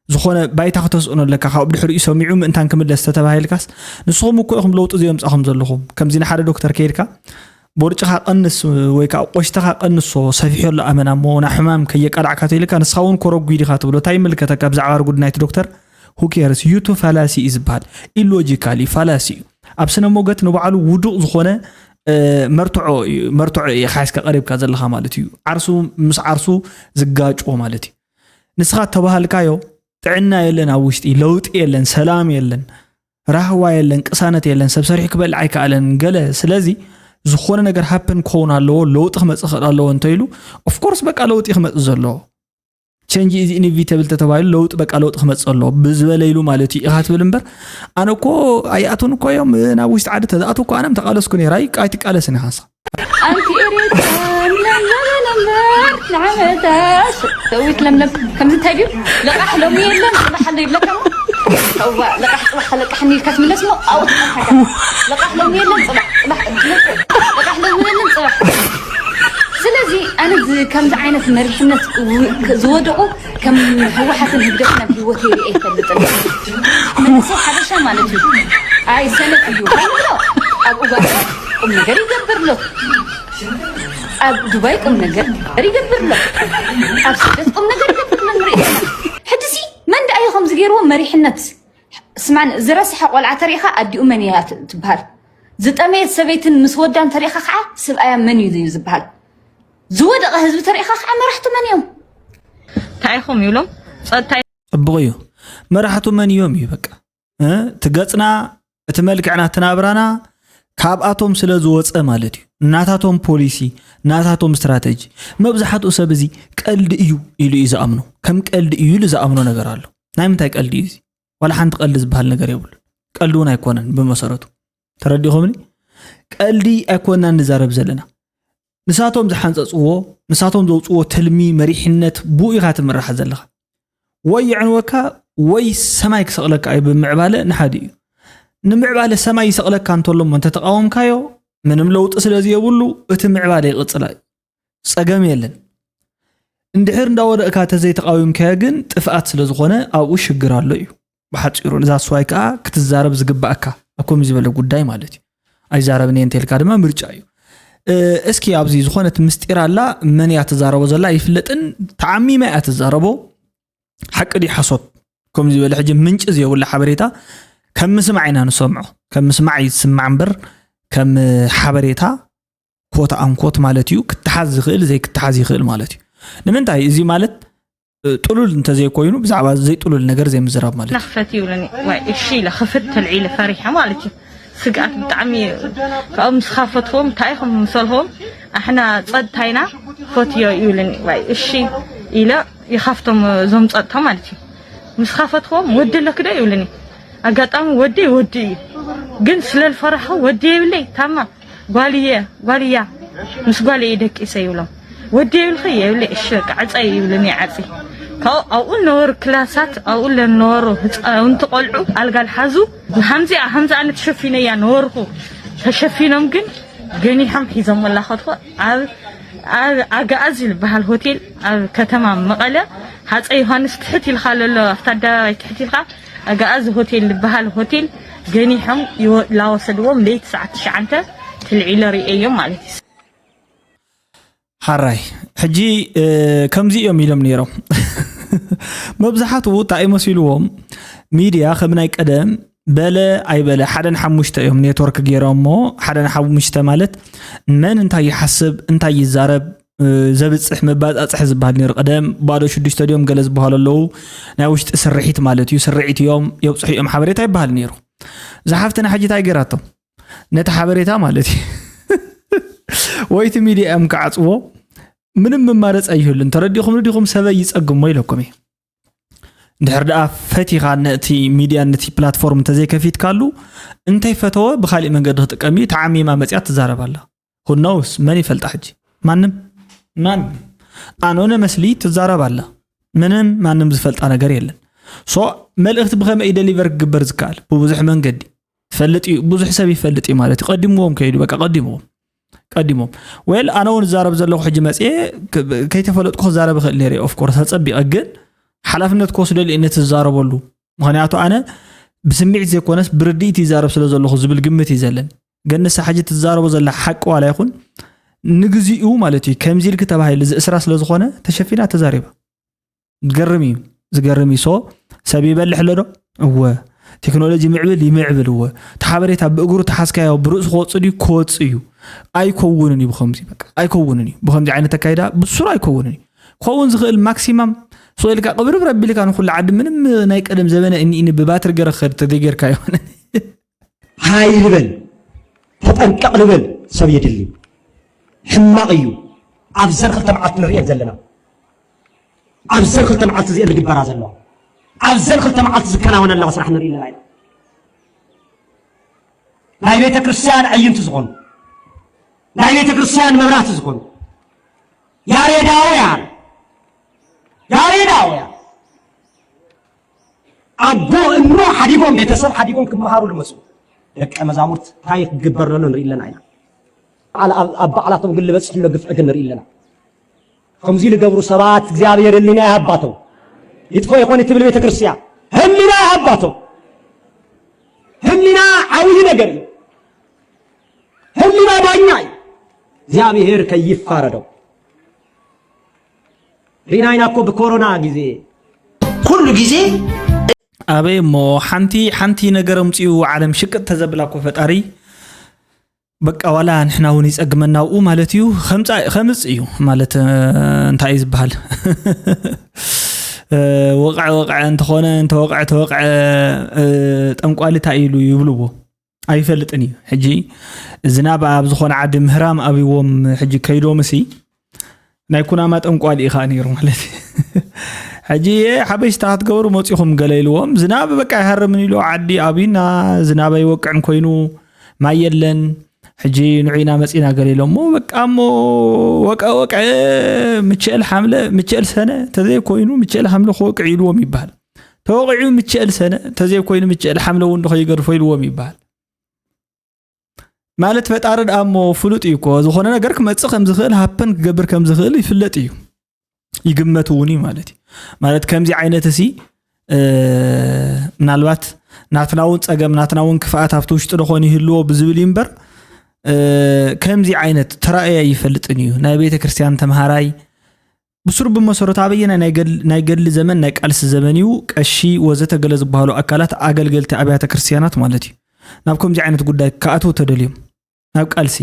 ዝኾነ ባይታ ክተስእኖ ኣለካ ካብ ድሕሪኡ ሰሚዑ ምእንታን ክምለስ ተተባሂልካስ ንስኹም እኮ ኢኹም ለውጢ ዘየምፃኹም ዘለኹም ከምዚ ንሓደ ዶክተር ከይድካ ቦርጭኻ ቀንስ ወይ ከዓ ቆሽትኻ ቀንሶ ሰፊሑ ኣሎ ኣመና እሞ ናብ ሕማም ከየቃላዕካ ተይልካ ንስኻ እውን ኮረጉ ኢዲኻ ትብሎ እንታይ ይምልከተካ ብዛዕባ ርጉድ ናይቲ ዶክተር who cares ዩቱ ፋላሲ እዩ ዝበሃል ኢሎጂካል እዩ ፋላሲ እዩ ኣብ ስነ ሞገት ንባዕሉ ውዱቕ ዝኾነ መርትዖ እዩ መርትዖ እዩ ሓይስካ ቀሪብካ ዘለኻ ማለት እዩ ዓርሱ ምስ ዓርሱ ዝጋጭዎ ማለት እዩ ንስኻ ተባሃልካዮ ጥዕና የለን ኣብ ውሽጢ ለውጢ የለን ሰላም የለን ራህዋ የለን ቅሳነት የለን ሰብ ሰሪሑ ክበልዕ ኣይከኣለን ገለ ስለዚ ዝኾነ ነገር ሃፕን ክኸውን ኣለዎ ለውጢ ክመፅእ ክእል ኣለዎ እንተኢሉ ኦፍኮርስ በቃ ለውጢ ክመፅእ ዘለዎ ቸንጅ ኢዝ ኢንቪተብል ተተባሂሉ ለውጢ በቃ ለውጢ ክመፅእ ኣለዎ ብዝበለ ኢሉ ማለት እዩ ኢኻ ትብል እምበር ኣነ እኮ ኣይኣቱን እኮ እዮም ናብ ውሽጢ ዓዲ ተዝኣቱ እኮ ኣነ ምተቃለስኩ ነይረ ኣይትቃለስን ኢኻ ንስኻ ኣንቲ ኤርትራ ለምለም ነበር ንዓመታ ሰዊት ለምለም ከምዚ እንታይ ድዩ ልቃሕ ሎሚ የለን ፅባሕ ኣሎ ይብለካ እሞ እዋ ልቃሕ ፅባሕ ከለቃሕኒ ኢልካ ትምለስ ሞ ኣብኡ ትመሓካ ልቃሕ ሎሚ የለን ፅባሕ ፅባሕ ልቃሕ ሎሚ የለን ፅባሕ ስለዚ ኣነ ዝ- ከምዚ ዓይነት መሪሕነት ው- ዝወደቁ ከም ህወሓትን ህግደፍን ኣብ ህይወት የርኢ ኣይፈልጥን መንሰብ ሓበሻ ማለት እዩ ኣይ ሰነፍ እዩ ከይብሎ ኣብ ኡጋንዳ ቁም ነገር ይገብር ኣሎ ኣብ ዱባይ ቁም ነገር ይገብር ኣሎ ኣብ ስደት ቁም ነገር ይገብር ኣሎ ንርኢ ዘለና ሕድሲ መን ደኣ እዩ ከምዚ ገይርዎ መሪሕነት ስማን ዝረስሐ ቆልዓ ተሪኢኻ ኣዲኡ መን እያ ት- ትበሃል ዝጠመየት ሰበይትን ምስ ወዳ እንተሪኢኻ ከዓ ስብኣያ መን እዩ እዩ ዝበሃል ዝወደቐ ህዝቢ ተሪኢኻ ከዓ መራሕቱ መን እዮም እንታይ ኢኹም ይብሎም ጸጥታ ፅቡቕ እዩ መራሕቱ መን እዮም እዩ በቃ እ? እቲ ገፅና እቲ መልክዕና እቲ ናብራና ካብኣቶም ስለ ዝወፀ ማለት እዩ ናታቶም ፖሊሲ ናታቶም ስትራተጂ መብዛሕትኡ ሰብ እዚ ቀልዲ እዩ ኢሉ እዩ ዝኣምኖ ከም ቀልዲ እዩ ኢሉ ዝኣምኖ ነገር ኣሎ ናይ ምንታይ ቀልዲ እዩ እዚ ዋላ ሓንቲ ቀልዲ ዝበሃል ነገር የብሉ ቀልዲ እውን ኣይኮነን ብመሰረቱ ተረዲኹምኒ ቀልዲ ኣይኮንና ንዛረብ ዘለና ንሳቶም ዝሓንፀፅዎ ንሳቶም ዘውፅዎ ትልሚ መሪሕነት ብኡ ኢኻ ትምራሕ ዘለኻ ወይ የዕንወካ ወይ ሰማይ ክሰቕለካ እዩ ብምዕባለ ንሓደ እዩ ንምዕባለ ሰማይ ይሰቕለካ እንተሎ እሞ እንተተቃወምካዮ ምንም ለውጢ ስለ ዘየብሉ እቲ ምዕባለ ይቕፅላ እዩ ፀገም የለን እንድሕር እንዳወደቕካ ተዘይተቃዊምካዮ ግን ጥፍኣት ስለ ዝኾነ ኣብኡ ሽግር ኣሎ እዩ ብሓፂሩ እዛ ስዋይ ከዓ ክትዛረብ ዝግባኣካ ኣብ ከምዚ ዝበለ ጉዳይ ማለት እዩ ኣይዛረብን እየ እንተልካ ድማ ምርጫ እዩ እስኪ ኣብዚ ዝኾነት ምስጢር ኣላ መን እያ ትዛረቦ ዘላ ይፍለጥን ተዓሚማ እያ ትዛረቦ ሓቂ ድዩ ሓሶት ከምዚ ዝበለ ሕጂ ምንጭ ዘየብሉ ሓበሬታ ከም ምስማዕ ኢና ንሰምዖ ከም ምስማዕ ይስማዕ እምበር ከም ሓበሬታ ኮት ኣንኮት ማለት እዩ ክትሓዝ ዝኽእል ዘይክትሓዝ ይኽእል ማለት እዩ ንምንታይ እዚ ማለት ጥሉል እንተዘይኮይኑ ብዛዕባ ዘይጥሉል ነገር ዘይምዝራብ ማለት እዩ። ክፈት ይብሉኒ ዋይ እሺ ኢለ ክፍት ተልዒለ ፈሪሐ ማለት እዩ። ስግኣት ብጣዕሚ ካብኡ ምስ ኻፈትዎም እንታይ ኢኹም ምሰልኹም ኣሕና ጸጥታ ኢና ፈትዮ ይብሉኒ ዋይ እሺ ኢለ ይኻፍቶም እዞም ጸጥታ ማለት እዩ። ምስ ኻፈትዎም ወዲ ኣለኪ ዶ ይብሉኒ ኣጋጣሚ ወደይ ወዲ እዩ ግን ስለ ዝፈራሕኹ ወዲ የብለይ ታማ ጓል እየ ጓል እያ ምስ ጓል እየ ደቂሰ ይብሎም ወዲ የብልኺ የብለይ እሺ በቃ ዕፀይ ይብሉኒ ይዓፂ ካብኡ ኣብኡ ዝነበሩ ክላሳት ኣብኡ ዝነበሩ ህፃውንቲ ቆልዑ ኣልጋ ዝሓዙ ብሃምዚኣ ሃምዚ ኣነ ተሸፊነ እያ ነበርኩ ተሸፊኖም ግን ገኒሖም ሒዞም መላኸትኩ ኣብ ኣብ ኣግኣዝ ዝበሃል ሆቴል ኣብ ከተማ መቐለ ሃፀይ ዮሃንስ ትሕት ኢልካ ለሎ ኣብቲ ኣደባባይ ትሕት ኢልካ ኣግኣዝ ሆቴል ዝበሃል ሆቴል ገኒሖም ይወ- ላወሰድዎም ለይቲ ሰዓት ትሽዓተ ትልዒለ ርእየዮም ማለት እዩ። ሓራይ ሕጂ እ፣ ከምዚ እዮም ኢሎም ነይሮም መብዛሕትኡ እንታይ መሲልዎም ሚድያ ከም ናይ ቀደም በለ ኣይበለ ሓደ ንሓሙሽተ እዮም ኔትወርክ ገይሮም እሞ ሓደ ንሓሙሽተ ማለት መን እንታይ ይሓስብ እንታይ ይዛረብ እ፣ ዘብፅሕ መባፃፅሒ ዝበሃል ነይሩ ቀደም ባዶ ሽዱሽተ ድዮም ገለ ዝበሃሉ ኣለዉ ናይ ውሽጢ ስርሒት ማለት እዩ ስርዒት እዮም የብፅሑ እዮም ሓበሬታ ይበሃል ነይሩ ዝሓፍትና ሕጂ እንታይ ገይራቶም ነቲ ሓበሬታ ማለት እዩ ወይ እቲ ሚድያ እዮም ክዓፅዎ ምንም መማረፂ ኣይህሉን ተረዲኹም ርዲኹም ሰበይ ይፀግሞ ኢለኩም እየ እንድሕር ደኣ ፈቲኻ ነቲ ሚድያ ነቲ ፕላትፎርም እንተዘይከፊትካሉ እንተይፈተወ ብካሊእ መንገዲ ክጥቀም እዩ ተዓሚማ መፅያ ትዛረብ ኣላ ሁነውስ መን ይፈልጣ ሕጂ ማንም ማን ኣኖነ መስሊ ትዛረብ ኣላ ምንም ማንም ዝፈልጣ ነገር የለን ሶ መልእኽቲ ብኸመይ ደሊቨር ክግበር ዝከኣል ብብዙሕ መንገዲ ይፈልጥ እዩ ብዙሕ ሰብ ይፈልጥ እዩ ማለት እዩ ቀዲምዎም ከይዱ በቃ ቀዲምዎም ቀዲሞም ወል ኣነ እውን ዝዛረብ ዘለኹ ሕጂ መፅየ ከይተፈለጥኩ ክዛረብ ይኽእል ነይረ ኦፍኮርስ ኣፀቢቐ ግን ሓላፍነት ክወስደሉ እዩ ነቲ ዝዛረበሉ ምኽንያቱ ኣነ ብስምዒት ዘይኮነስ ብርድኢት ይዛረብ ስለ ዘለኹ ዝብል ግምት እዩ ዘለኒ ግን ንሳ ሕጂ ትዛረቦ ዘላ ሓቂ ዋላ ይኹን ንግዚኡ ማለት እዩ ከምዚ ኢልኪ ተባሂሉ ዝእስራ ስለ ዝኾነ ተሸፊና ተዛሪባ ዝገርም እዩ ዝገርም እዩ so ሰብ ይበልሕ ኣሎ ዶ እወ ቴክኖሎጂ ምዕብል ይምዕብል እወ እቲ ሓበሬታ ብእግሩ ተሓዝካዮ ብርእሱ ክወፅእ ድዩ ክወፅእ እዩ ኣይከውንን እዩ ብከምዚ በቃ ኣይከውንን እዩ ብከምዚ ዓይነት ኣካይዳ ብሱሩ ኣይከውንን እዩ ክኸውን ዝኽእል ማክሲማም so ኢልካ ቅብርብር ኣቢልካ ንኩሉ ዓዲ ምንም ናይ ቀደም ዘበነ እኒእኒ ብባትሪ ገረ ክኸድ ተዘይጌርካ ይኾነ ሃይ ልበል ተጠንቀቕ ልበል ሰብ የድሊ ሕማቕ እዩ ኣብ ዘርክልተ መዓልቲ ንርእየን ዘለና ኣብዘን ክልተ መዓልቲ እዚአን ዝግበራ ዘለዋ ኣብዘን ክልተ መዓልቲ ዝከናወን ኣለዋ ስራሕ ንርኢ ኣለና ኢና። ናይ ቤተ ክርስቲያን ኣዕይንቲ ዝኾኑ፣ ናይ ቤተ ክርስቲያን መብራህቲ ዝኾኑ ያሬዳውያን፣ ያሬዳውያን ኣቦ እኖ ሓዲጎም፣ ቤተሰብ ሓዲጎም ክመሃሩ ዝመፁ ደቀ መዛሙርት እንታይ ክግበር ዘሎ ንርኢ ኣለና ኢና። ኣብ በዓላቶም ግን ዝበፅሕ ዘሎ ግፍዒ ግን ንርኢ ኣለና። ከምዚ ዝገብሩ ሰባት እግዚኣብሔር ህሊና ይሃባቶም። ይጥፎ ይኾን ትብል ቤተ ክርስቲያን ህሊና ይሃባቶም። ህሊና ዓብይ ነገር እዩ። ህሊና ዳኛ እዩ። እግዚኣብሔር ከይፋረደው። ሪናይና እኮ ብኮሮና ግዜ ኩሉ ግዜ ኣበይ እሞ ሓንቲ ሓንቲ ነገር ኣምፅኡ ዓለም ሽቅጥ ተዘብላ እኮ ፈጣሪ በቃ ዋላ ንሕና እውን ይፀግመና ኣብኡ ማለት እዩ። ከምፃ- ከምፅ እዩ ማለት እ፣ እንታይ እዩ ዝበሃል እ፣ ወቕዐ ወቕዐ እንተኾነ እንተወቕዐ ተወቕዐ እ፣ ጠንቋሊ እንታይ ኢሉ ይብልዎ ኣይፈልጥን እዩ። ሕጂ ዝናብ ኣብ ዝኾነ ዓዲ ምህራም ኣብዎም ሕጂ ከይዶምሲ ናይ ኩናማ ጠንቋሊ ኢኻ ነይሩ ማለት እዩ። ሕጂ የ ሓበሽታ ክትገብሩ መፂኹም ገለ ኢልዎም ዝናብ በቃ ይሃርምን ኢሉ ዓዲ ኣብዩና ዝናብ ኣይወቅዕን ኮይኑ ማይ የለን። ሕጂ ንዑ ኢና መፂና ገለ ኢሎሞ በቃ እሞ ወቀ ወቀ ምቸል ሓምለ ምቸል ሰነ ተዘይኮይኑ ምቸል ሓምለ ክወቅዕ ኢልዎም ይበሃል። ተወቂዑ ምቸል ሰነ ተዘይኮይኑ ምቸል ሓምለ እውን ዶ ከይገድፎ ኢልዎም ይበሃል። ማለት ፈጣሪ ደኣ እሞ ፍሉጥ እዩ እኮ ዝኾነ ነገር ክመፅእ ከም ዝኽእል ሃፐን ክገብር ከም ዝኽእል ይፍለጥ እዩ ይግመት እውን እዩ ማለት እዩ። ማለት ከምዚ ዓይነት እሲ እ፣ ምናልባት ናትና እውን ፀገም ናትና እውን ክፍኣት ኣብቲ ውሽጢ ደኾን ይህልዎ ብዝብል እዩ እምበር እ፣ ከምዚ ዓይነት ተራእየ ኣይፈልጥን እዩ ናይ ቤተ ክርስቲያን ተምሃራይ ብሱር ብመሰረቱ ኣበየናይ ናይ ገድሊ ዘመን ናይ ቃልሲ ዘመን እዩ ቀሺ ወዘተ ገለ ዝበሃሉ ኣካላት ኣገልገልቲ ኣብያተ ክርስቲያናት ማለት እዩ ናብ ከምዚ ዓይነት ጉዳይ ክኣትዉ ተደልዮም ናብ ቃልሲ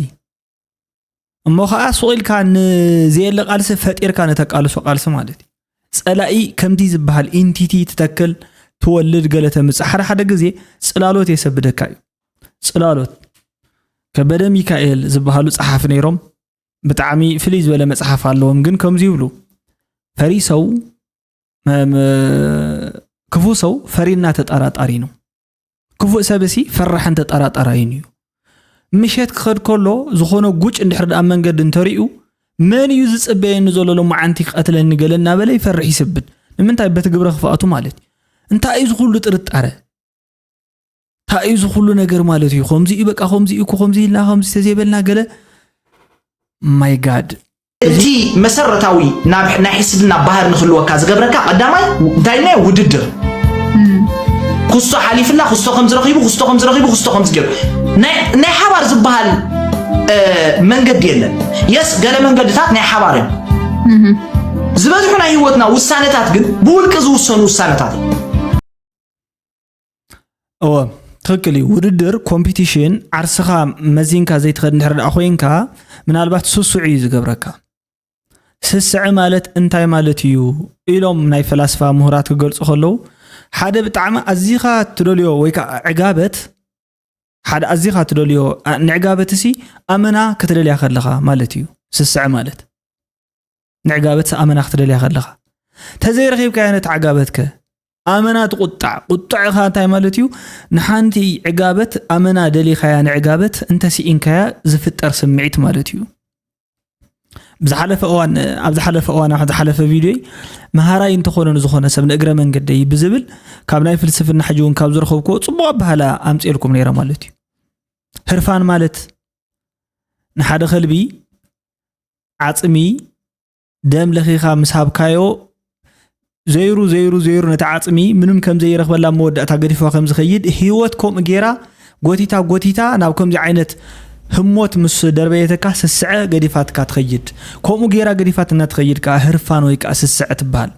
እሞ ከዓ ሱቕ ኢልካ ንዘየለ ቃልሲ ፈጢርካ ንተቃልሶ ቃልሲ ማለት እዩ ፀላኢ ከምዚ ዝበሃል ኢንቲቲ ትተክል ትወልድ ገለ ተምፅእ ሓደ ሓደ ግዜ ፅላሎት የሰብደካ እዩ ፅላሎት ከበደ ሚካኤል ዝበሃሉ ፀሓፊ ነይሮም ብጣዕሚ ፍልይ ዝበለ መፅሓፍ ኣለዎም ግን ከምዚ ይብሉ ፈሪሰው ክፉ ሰው ፈሪና ተጠራጣሪ ነው ክፉእ ሰብ እሲ ፈራሕን ተጠራጣራይን እዩ ምሸት ክኸድ ከሎ ዝኾነ ጉጭ እንድሕር ደኣ መንገዲ እንተሪኡ መን እዩ ዝፅበየኒ ዘሎ ሎማዓንቲ ክቐትለኒ ገለ እናበለ ይፈርሕ ይስብድ ንምንታይ በቲ ግብረ ክፍኣቱ ማለት እዩ እንታይ እዩ ዝኩሉ ጥርጣረ እንታይ እዩ ዝኩሉ ነገር ማለት እዩ ከምዚ እዩ በቃ ከምዚ እዩ ከምዚ ኢልና ከምዚ ተዘይበልና ገለ my god እቲ መሰረታዊ ናብ ናይ ሕስድና ባህር ንክህልወካ ዝገብረካ ቀዳማይ እንታይ ናይ ውድድር ክስቶ ሓሊፍላ ክስቶ ከም ዝረኺቡ ክስቶ ከም ዝረኺቡ ክስቶ ከም ዝገብ ናይ ናይ ሓባር ዝበሃል መንገዲ የለን የስ ገለ መንገድታት ናይ ሓባር እዮም ዝበዝሑ ናይ ህይወትና ውሳነታት ግን ብውልቂ ዝውሰኑ ውሳነታት እዮም እወ ትኽክል እዩ ውድድር ኮምፒቲሽን ዓርስኻ መዚንካ ዘይትኸድ እንድሕር ደኣ ኮይንካ ምናልባት ስሱዕ እዩ ዝገብረካ ስስዐ ማለት እንታይ ማለት እዩ ኢሎም ናይ ፈላስፋ ምሁራት ክገልፁ ከለዉ ሓደ ብጣዕሚ ኣዚኻ ትደልዮ ወይ ከዓ ዕጋበት ሓደ ኣዚኻ ትደልዮ ንዕጋበት ሲ ኣመና ክትደልያ ከለኻ ማለት እዩ ስስዐ ማለት ንዕጋበት ኣመና ክትደልያ ከለኻ ተዘይረኺብካዮ ነቲ ዓጋበትከ ኣመና ትቁጣዕ ቁጥዕኻ እንታይ ማለት እዩ ንሓንቲ ዕጋበት ኣመና ደሊኻያ ንዕጋበት እንተስኢንካያ ዝፍጠር ስምዒት ማለት እዩ ብዝሓለፈ እዋን ኣብ ዝሓለፈ እዋን ኣብ ዝሓለፈ ቪድዮይ መሃራይ እንተኾነ ንዝኾነ ሰብ ንእግረ መንገደይ ብዝብል ካብ ናይ ፍልስፍና ሕጂ እውን ካብ ዝረኸብክዎ ፅቡቕ ኣባህላ ኣምፅኤልኩም ነይረ ማለት እዩ ህርፋን ማለት ንሓደ ከልቢ ዓፅሚ ደም ለኺኻ ምስ ሃብካዮ ዘይሩ ዘይሩ ዘይሩ ነቲ ዓፅሚ ምንም ከም ዘይረኽበላ መወዳእታ ገዲፍዋ ከም ዝኸይድ ህይወት ከምኡ ጌራ ጎቲታ ጎቲታ ናብ ከምዚ ዓይነት ህሞት ምስ ደርበየተካ ስስዐ ገዲፋትካ ትኸይድ ከምኡ ጌራ ገዲፋትና ትኸይድ ከዓ ህርፋን ወይ ከዓ ስስዐ ትበሃል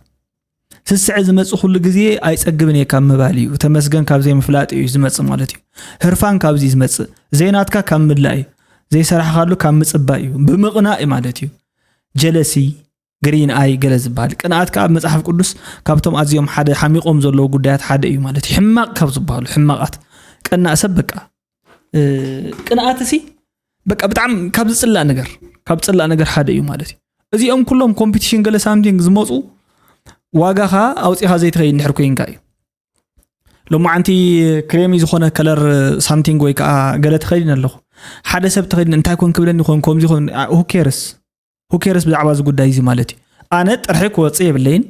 ስስዐ ዝመፅእ ኩሉ ግዜ ኣይፀግብን እየ ካብ ምባል እዩ ተመስገን ካብ ዘይምፍላጥ እዩ ዝመፅእ ማለት እዩ ህርፋን ካብዚ ዝመፅእ ዘይናትካ ካብ ምድላይ እዩ ዘይሰራሕካሉ ካብ ምፅባይ እዩ ብምቕናእ ማለት እዩ ጀለሲ ግሪን ኣይ ገለ ዝበሃል ቅንኣት ከዓ ኣብ መፅሓፍ ቅዱስ ካብቶም ኣዝዮም ሓደ ሓሚቖም ዘለዉ ጉዳያት ሓደ እዩ ማለት እዩ ሕማቕ ካብ ዝበሃሉ ሕማቓት ቀናእ ሰብ በቃ ቅንኣት ሲ በቃ ብጣዕሚ ካብ ዝፅላእ ነገር ካብ ዝፅላእ ነገር ሓደ እዩ ማለት እዩ እዚኦም ኩሎም ኮምፒቲሽን ገለ ሳምቲንግ ዝመፁ ዋጋኻ ኣውፂኻ ዘይትኸይድ እንድሕር ኮይንካ እዩ። ሎማዓንቲ ክሬሚ ዝኾነ ከለር ሳምቲንግ ወይ ከዓ ገለ ተኸዲነ ኣለኹ። ሓደ ሰብ ተኸዲነ እንታይ ኮን ክብለኒ ይኾን ከምዚ ይኾን? Who cares? Who cares ብዛዕባ እዚ ጉዳይ እዚ ማለት እዩ። ኣነ ጥርሒ ክወፅእ የብለይን።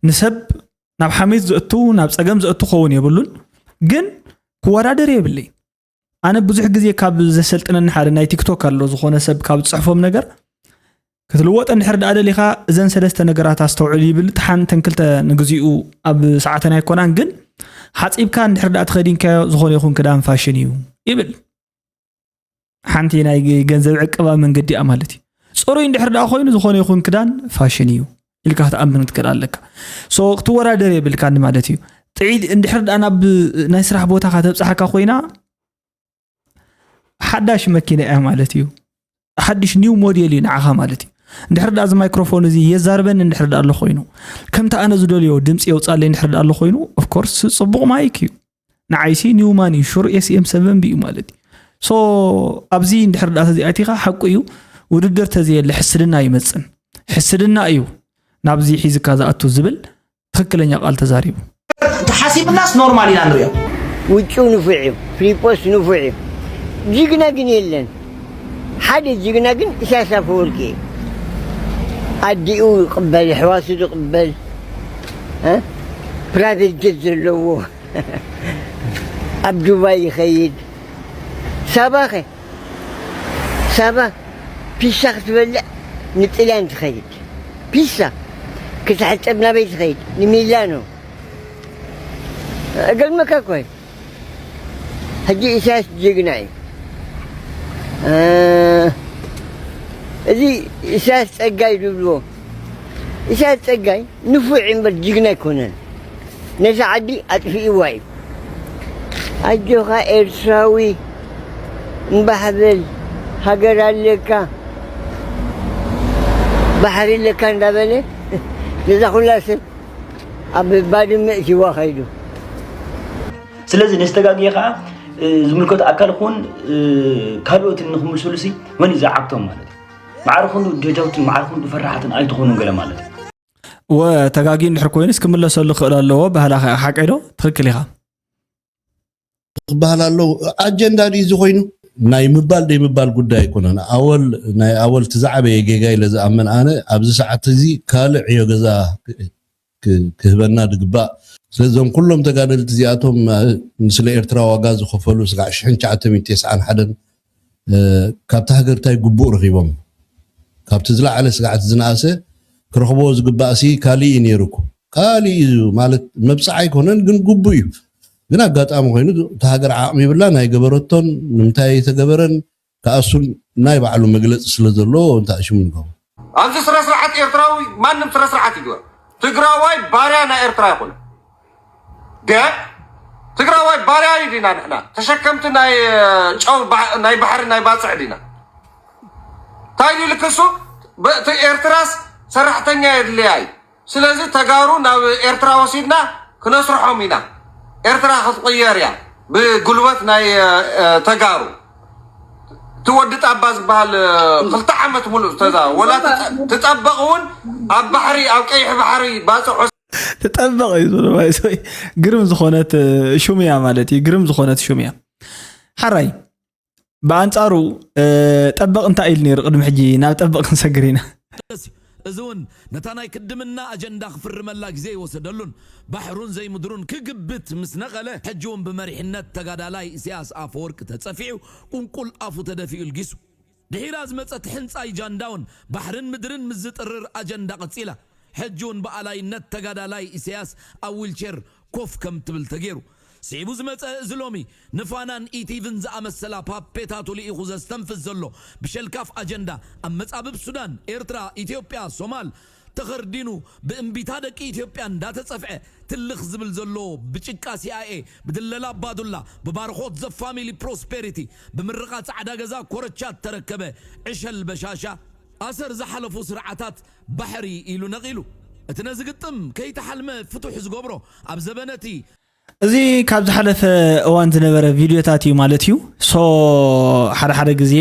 ንሰብ ናብ ሓሜት ዘእቱ ናብ ፀገም ዘእቱ ክኸውን የብሉን። ግን ክወዳደር የብለይን። ኣነ ብዙሕ ግዜ ካብ ዘሰልጥነኒ ሓደ ናይ ቲክቶክ ኣሎ ዝኾነ ሰብ ካብ ዝፅሕፎም ነገር ክትልወጥ እንድሕር ደኣ ደሊኻ እዘን ሰለስተ ነገራት ኣስተውዕል ይብል። ተሓንተን ክልተ ንግዚኡ ኣብ ሰዓተን ኣይኮናን ግን ሓፂብካ እንድሕር ደኣ ተኸዲንካዮ ዝኾነ ይኹን ክዳን ፋሽን እዩ ይብል። ሓንቲ ናይ ገንዘብ ዕቀባ መንገዲ እያ ማለት እዩ። ፅሩይ እንድሕር ደኣ ኮይኑ ዝኾነ ይኹን ክዳን ፋሽን እዩ ኢልካ ክትኣምን ክትክእል ኣለካ። ሶ ክትወዳደር የብልካን ማለት እዩ። ጥዒት እንድሕር ደኣ ናብ ናይ ስራሕ ቦታኻ ተብፅሓካ ኮይና ሓዳሽ መኪና እያ ማለት እዩ። ሓድሽ ኒው ሞዴል እዩ ንዓኻ ማለት እዩ። እንድሕር ደኣ እዚ ማይክሮፎን እዚ የዛርበኒ እንድሕር ደኣ ኣሎ ኮይኑ ከምቲ ኣነ ዝደልዮ ድምፂ የውፃለይ እንድሕር ደኣ ኣሎ ኮይኑ ኦፍኮርስ ፅቡቕ ማይክ እዩ። ንዓይሲ ኒውማን እዩ ሹር ኤስኤም ሰቨን ቢ እዩ ማለት እዩ። ሶ ኣብዚ እንድሕር ደኣ ተዚኣቲኻ ሓቁ እዩ። ውድድር ተዘየለ ሕስድና ይመፅን ሕስድና እዩ ናብዚ ሒዝካ ዝኣቱ ዝብል ትኽክለኛ ቃል ተዛሪቡ። ተሓሲብናስ ኖርማል ኢና ንሪኦ። ውጭው ንፉዕ እዩ፣ ፍሊጶስ ንፉዕ እዩ። ጅግና ግን የለን። ሓደ ጅግና ግን ኢሳያስ ኣፈወርቂ እዩ። ኣዲኡ ይቕበል፣ ኣሕዋቱ ዝቕበል፣ እ? ፕራይቬት ጀት ዘለዎ፣ ኣብ ዱባይ ይኸይድ። ሳባኸ ሳባ ፒሳ ክትበልዕ ንጥልያን ትኸይድ። ፒሳ ክትሕጸብ ናበይ ትኸይድ? ንሚላኖ። እገልመካ እኮ እዩ። ሕጂ ኢሳያስ ጅግና እዩ። እ፣ እዚ ኢሳያስ ጸጋይ ዝብልዎ፣ ኢሳያስ ጸጋይ ንፉዕ እምበር ጅግና ኣይኮነን። ነዛ ዓዲ ኣጥፊእዋ እዩ። ኣጆኻ ኤርትራዊ እምባሕ በል፣ ሃገር ኣለካ፣ ባሕሪ ኣለካ እንዳበለ ነዛ ኩላ ሰብ ኣብ ባድመ እቲዋ ከይዱ። ስለዚ ነዚ ተጋግየ ከዓ እ፣ ዝምልከቶ ኣካል ይኹን እ፣ ካልኦት ንክምልስሉ ሲ መን እዩ ዝዓግቶም ማለት እዩ። ማዕረ ክንዱ ጀጃውትን ማዕረ ክንዱ ፈራሓትን ኣይትኾኑን ገለ ማለት እዩ። ወ ተጋጊ እንድሕር ኮይኑስ ክምለሰሉ ክኽእል ኣለዎ። ባህላ ከ ሓቀይ ዶ? ትኽክል ኢኻ። ክበሃል ኣለዎ። ኣጀንዳ ድዩ እዚ ኮይኑ? ናይ ምባል ደይ ምባል ጉዳይ ኣይኮነን። ኣወል ናይ ኣወል እቲ ዝዓበየ ጌጋ ኢለ ዝኣምን ኣነ ኣብዚ ሰዓት እዚ ካልእ ዕዮ ገዛ ክ- ክህበና ዝግባእ። ስለዚ እዞም ኩሎም ተጋደልቲ እዚኣቶም እ፣ ንስለ ኤርትራ ዋጋ ዝኸፈሉ ስጋዕ ሽሕን ትሽዓተ ሚእትን ተስዓን ሓደን እ፣ ካብቲ ሃገር እንታይ ግቡእ ረኺቦም? ካብቲ ዝለዓለ ስጋዕቲ ዝነኣሰ ክረኽብዎ ዝግባእ ሲ ካሊእ እዩ ነይሩ እኮ። ካሊእ እዩ ማለት መብፅዓ ኣይኮነን ግን ግቡእ እዩ። ግን ኣጋጣሚ ኮይኑ እታ ሃገር ዓቕሚ ይብላን ኣይገበረቶን ንምንታይ ኣይተገበረን ከኣ እሱን ናይ ባዕሉ መግለፂ ስለ ዘለዎ እንታይ ሽሙ ንገብሮ። ኣብዚ ስነ ስርዓት ኤርትራዊ ማንም ስነ ስርዓት ይግበር ትግራዋይ ባርያ ናይ ኤርትራ ይኹን ገ ትግራዋይ ባርያ እዩ ዲና ንሕና ተሸከምቲ ናይ ጨው ናይ ባሕሪ ናይ ባፅዕ ዲና እንታይ ኢሉ ክሱ ኤርትራስ ሰራሕተኛ የድልያ እዩ ስለዚ ተጋሩ ናብ ኤርትራ ወሲድና ክነስርሖም ኢና ኤርትራ ክትቕየር እያ ብጉልበት ናይ ተጋሩ እቲ ወዲ ጣባ ዝበሃል ክልተ ዓመት ሙሉእ ዝተዛ ወላ ትጠበቕ እውን ኣብ ባሕሪ ኣብ ቀይሕ ባሕሪ ባፅዕ ትጠበቕ እዩ ዝብሎ ማለት ወይ ግርም ዝኾነት ሹም እያ ማለት እዩ። ግርም ዝኾነት ሹም እያ። ሓራይ ብኣንጻሩ ጠበቕ እንታይ ኢሉ ነይሩ? ቅድሚ ሕጂ ናብ ጠበቕ ክንሰግር ኢና። እዚ እውን ነታ ናይ ክድምና ኣጀንዳ ክፍርመላ ግዜ ይወሰደሉን ባሕሩን ዘይምድሩን ክግብት ምስ ነቐለ ሕጂ እውን ብመሪሕነት ተጋዳላይ ኢሳያስ ኣፈወርቂ ተጸፊዑ ቁንቁል ኣፉ ተደፊኡ ልጊሱ ድሒራ ዝመጸት ሕንጻይ ጃንዳውን ባሕርን ምድርን ምስ ዝጥርር ኣጀንዳ ቀጺላ። ሕጂ እውን ብኣላይነት ተጋዳላይ ኢሳያስ ኣብ ዊልቸር ኮፍ ከም ትብል ተገይሩ። ስዒቡ ዝመጸ እዚ ሎሚ ንፋናን ኢቲቪን ዝኣመሰላ ፓፔታቱ ልኢኹ ዘስተንፍስ ዘሎ ብሸልካፍ ኣጀንዳ ኣብ መጻብብ ሱዳን፣ ኤርትራ፣ ኢትዮጵያ፣ ሶማል ተኸርዲኑ ብእምቢታ ደቂ ኢትዮጵያ እንዳተጸፍዐ ትልኽ ዝብል ዘሎ ብጭቃ ሲኣይኤ ብድለላ ኣባዱላ ብባርኾት ዘፋሚሊ ፕሮስፔሪቲ ብምርቓ ጻዕዳ ገዛ ኮረቻ እተረከበ ዕሸል በሻሻ ኣሰር ዝሓለፉ ስርዓታት ባሕሪ ኢሉ ነቒሉ። እቲ ነዚ ግጥም ከይተሓልመ ፍቱሕ ዝገብሮ ኣብ ዘበነ እቲ እዚ ካብ ዝሓለፈ እዋን ዝነበረ ቪድዮታት እዩ ማለት እዩ። ሶ ሓደ ሓደ ግዜ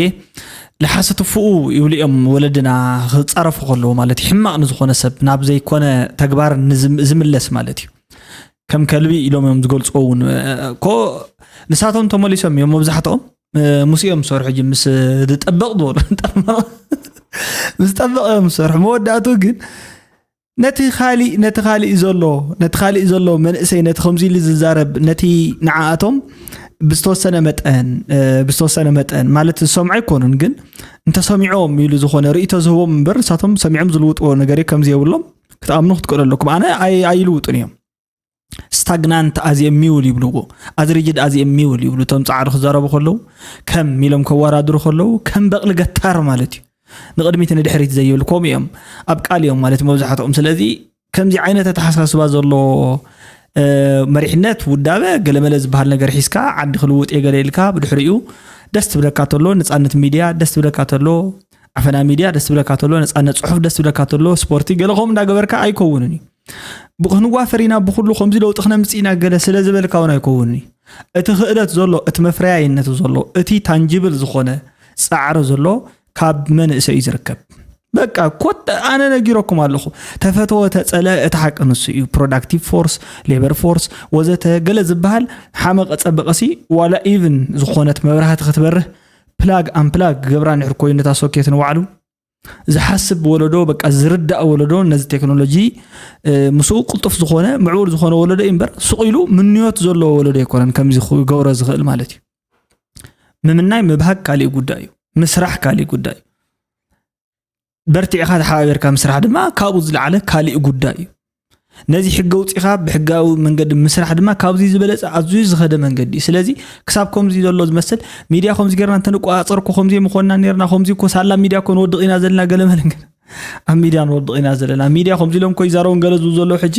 ለሓሰ ትፍኡ ይብሉ እዮም ወለድና ክጻረፉ ከለዉ ማለት እዩ። ሕማቕ ንዝኾነ ሰብ ናብ ዘይኮነ ተግባር ንዝም- ዝምለስ ማለት እዩ። ከም ከልቢ ኢሎም እዮም ዝገልጽዎ እውን እኮ ንሳቶም ተመሊሶም እዮም መብዛሕትኦም ምስ እዮም ዝሰርሑ ሕጂ ምስ ጠበቕ ዝበሉ ጠበቕ ምስ ጠበቕ እዮም ዝሰርሑ መወዳእቱ ግን ነቲ ካሊእ ነቲ ካሊእ ዘሎ ነቲ ካሊእ ዘሎ መንእሰይ ነቲ ከምዚ ኢሉ ዝዛረብ ነቲ ንዓኣቶም ብዝተወሰነ መጠን ብዝተወሰነ መጠን ማለት ዝሰምዑ ኣይኮኑን ግን እንተሰሚዖም ኢሉ ዝኾነ ርእቶ ዝህቦም እምበር ንሳቶም ሰሚዖም ዝልውጥዎ ነገር ከምዚ የብሎም ክትኣምኑ ክትክእሉ ኣለኩም ኣነ ኣይልውጡን እዮም ስታግናንት ኣዝየሚውል ይብልዎ ኣዝሪጅድ ኣዝየሚውል ይብሉ እቶም ፃዕሪ ክዛረቡ ከለዉ ከም ኢሎም ከወዳድሩ ከለዉ ከም በቕሊ ገታር ማለት እዩ ንቕድሚት ንድሕሪት ዘይብል ከምኡ እዮም ኣብ ቃል እዮም ማለት መብዛሕትኦም ስለዚ ከምዚ ዓይነት ኣተሓሳስባ ዘሎ መሪሕነት ውዳበ ገለመለ ዝበሃል ነገር ሒዝካ ዓዲ ክልውጥ እየ ገለ ኢልካ ብድሕሪኡ ደስ ትብለካ ተሎ ነፃነት ሚድያ ደስ ትብለካ ተሎ ዓፈና ሚድያ ደስ ትብለካ ተሎ ነፃነት ፅሑፍ ደስ ትብለካ ተሎ ስፖርቲ ገለ ከምኡ እንዳገበርካ ኣይከውንን እዩ ክንዋፈር ኢና ብኩሉ ከምዚ ለውጢ ክነምፅእ ኢና ገለ ስለ ዝበልካ እውን ኣይከውንን እዩ እቲ ክእለት ዘሎ እቲ መፍረያይነት ዘሎ እቲ ታንጅብል ዝኾነ ፃዕሪ ዘሎ ካብ መንእሰይ እዩ ዝርከብ በቃ ኮት ኣነ ነጊረኩም ኣለኹ ተፈተወ ተፀለ እቲ ሓቂ ንሱ እዩ productive force labour force ወዘተ ገለ ዝበሃል ሓመቐ ፀበቐሲ ዋላ even ዝኾነት መብራህቲ ክትበርህ plug unplug ክገብራ እንድሕር ኮይኑ ነታ ሶኬት ንባዕሉ ዝሓስብ ወለዶ በቃ ዝርዳእ ወለዶ ነዚ ቴክኖሎጂ ምስኡ ቅልጡፍ ዝኾነ ምዕቡል ዝኾነ ወለዶ እዩ እምበር ሱቕ ኢሉ ምንዮት ዘለዎ ወለዶ ኣይኮነን ከምዚ ክገብሮ ዝኽእል ማለት እዩ ምምናይ ምብሃግ ካሊእ ጉዳይ እዩ ምስራሕ ካሊእ ጉዳይ እዩ በርቲዕኻ ተሓባቢርካ ምስራሕ ድማ ካብኡ ዝለዓለ ካሊእ ጉዳይ እዩ ነዚ ሕጊ ኣውፂኻ ብሕጋዊ መንገዲ ምስራሕ ድማ ካብዚ ዝበለፀ ኣዝዩ ዝኸደ መንገዲ እዩ ስለዚ ክሳብ ከምዚ ዘሎ ዝመስል ሚድያ ከምዚ ጌርና እንተንቆፃፀር እኮ ከምዚ ምኾንና ኔርና ከምዚ እኮ ሳላ ሚድያ እኮ ንወድቕ ኢና ዘለና ገለ መለ ኣብ ሚድያ ንወድቕ ኢና ዘለና ሚድያ ከምዚ ኢሎም እኮ ይዛረቡን ገለ ዝብሉ ዘለዉ ሕጂ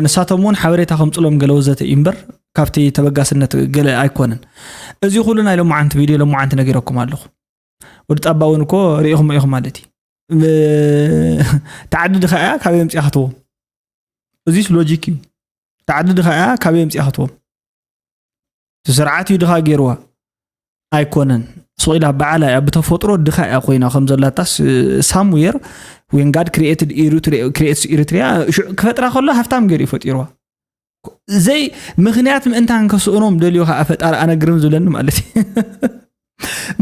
ንሳቶም እውን ሓበሬታ ከምፅሎም ገለ ወዘተ እዩ እምበር ካብቲ ተበጋስነት ገለ ኣይኮነን እዚ ኩሉ ናይ ሎማዓንቲ ቪድዮ ሎማዓንቲ ነጊረኩም ኣለኹ ወዲ ጣባ እውን እኮ ርኢኹም ኢኹም ማለት እዩ ተዓዲ ድኻ እያ ካበይ ኣምፅኣኽትዎም እዚስ ሎጂክ እዩ ተዓዲ ድኻ እያ ካበይ ኣምፅኣኽትዎም እቲ ስርዓት እዩ ድኻ ገይርዋ ኣይኮነን ስቕ ኢላ በዓላ እያ ብተፈጥሮ ድኻ እያ ኮይና ከም ዘላታስ ሳምዌር when God created Eritrea ክፈጥራ ከሎ ሃፍታም ገይሩ እዩ ፈጢርዋ ዘይ ምኽንያት ምእንታን ከስእኖም ደልዩ ከዓ ፈጣሪ ኣነ ግርም ዝብለኒ ማለት እዩ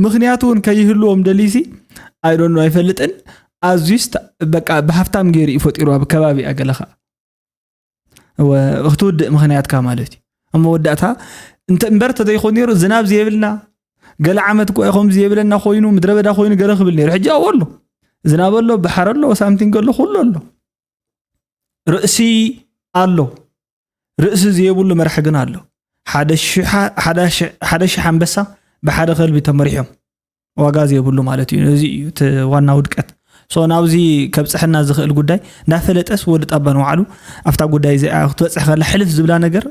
ምኽንያቱ እውን ከይህልዎም ደልዩሲ ኣይዶኖ ኣይፈልጥን ኣዝዩስ በቃ ብሃፍታም ገይሩ እዩ ፈጢሩ ኣብ ከባቢ ኣገለ ከዓ ክትውድእ ምኽንያትካ ማለት እዩ ኣብ መወዳእታ እንተ እምበር ተዘይኮን ነይሩ ዝናብ ዘየብልና ገለ ዓመት እኮ ከምዚ የብለና ኮይኑ ምድረ በዳ ኮይኑ ገለ ክብል ነይሩ ሕጂ ኣብኡ ኣሎ ዝናብ ኣሎ ባሕር ኣሎ ሳምቲንግ ኣሎ ኩሉ ኣሎ ርእሲ ኣሎ ርእሲ ዘይብሉ መራሒ ግን ኣሎ ሓደ ሽሕ ኣንበሳ ብሓደ ከልቢ ተመሪሖም ዋጋ ዘይብሉ ማለት እዩ እዚ እዩ እቲ ዋና ውድቀት so ናብዚ ከብፀሐና ዝኽእል ጉዳይ እንዳፈለጠስ ወዲ ጣባ ንባዕሉ ኣብታ ጉዳይ እዚኣ ክትበፅሕ ከላ ሕልፍ ዝብላ ነገር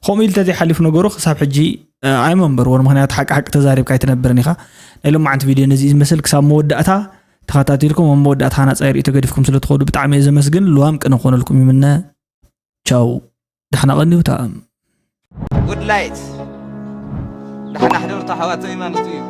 ከምኡ ኢሉ ተዘይሓሊፉ ነገሩ ክሳብ ሕጂ ኣይመንበርዎን ምክንያቱ ሓቂ ሓቂ ተዛሪብካ ኣይትነብርን ኢኻ ናይ ሎማዓንቲ ቪድዮ ነዚ እዩ ዝመስል ክሳብ መወዳእታ ተኸታቲልኩም ኣብ መወዳእታ ሃናፃይ ርእቶ ገዲፍኩም ስለ ትኸዱ ብጣዕሚ እየ ዘመስግን ልዋም ቅነ ክኾነልኩም ይምነ ቻው ዳሕና ቀንዩ ተኣም Good light ዳሕና ሕደርቶ ኣሕዋት ዘይማኖት እዩ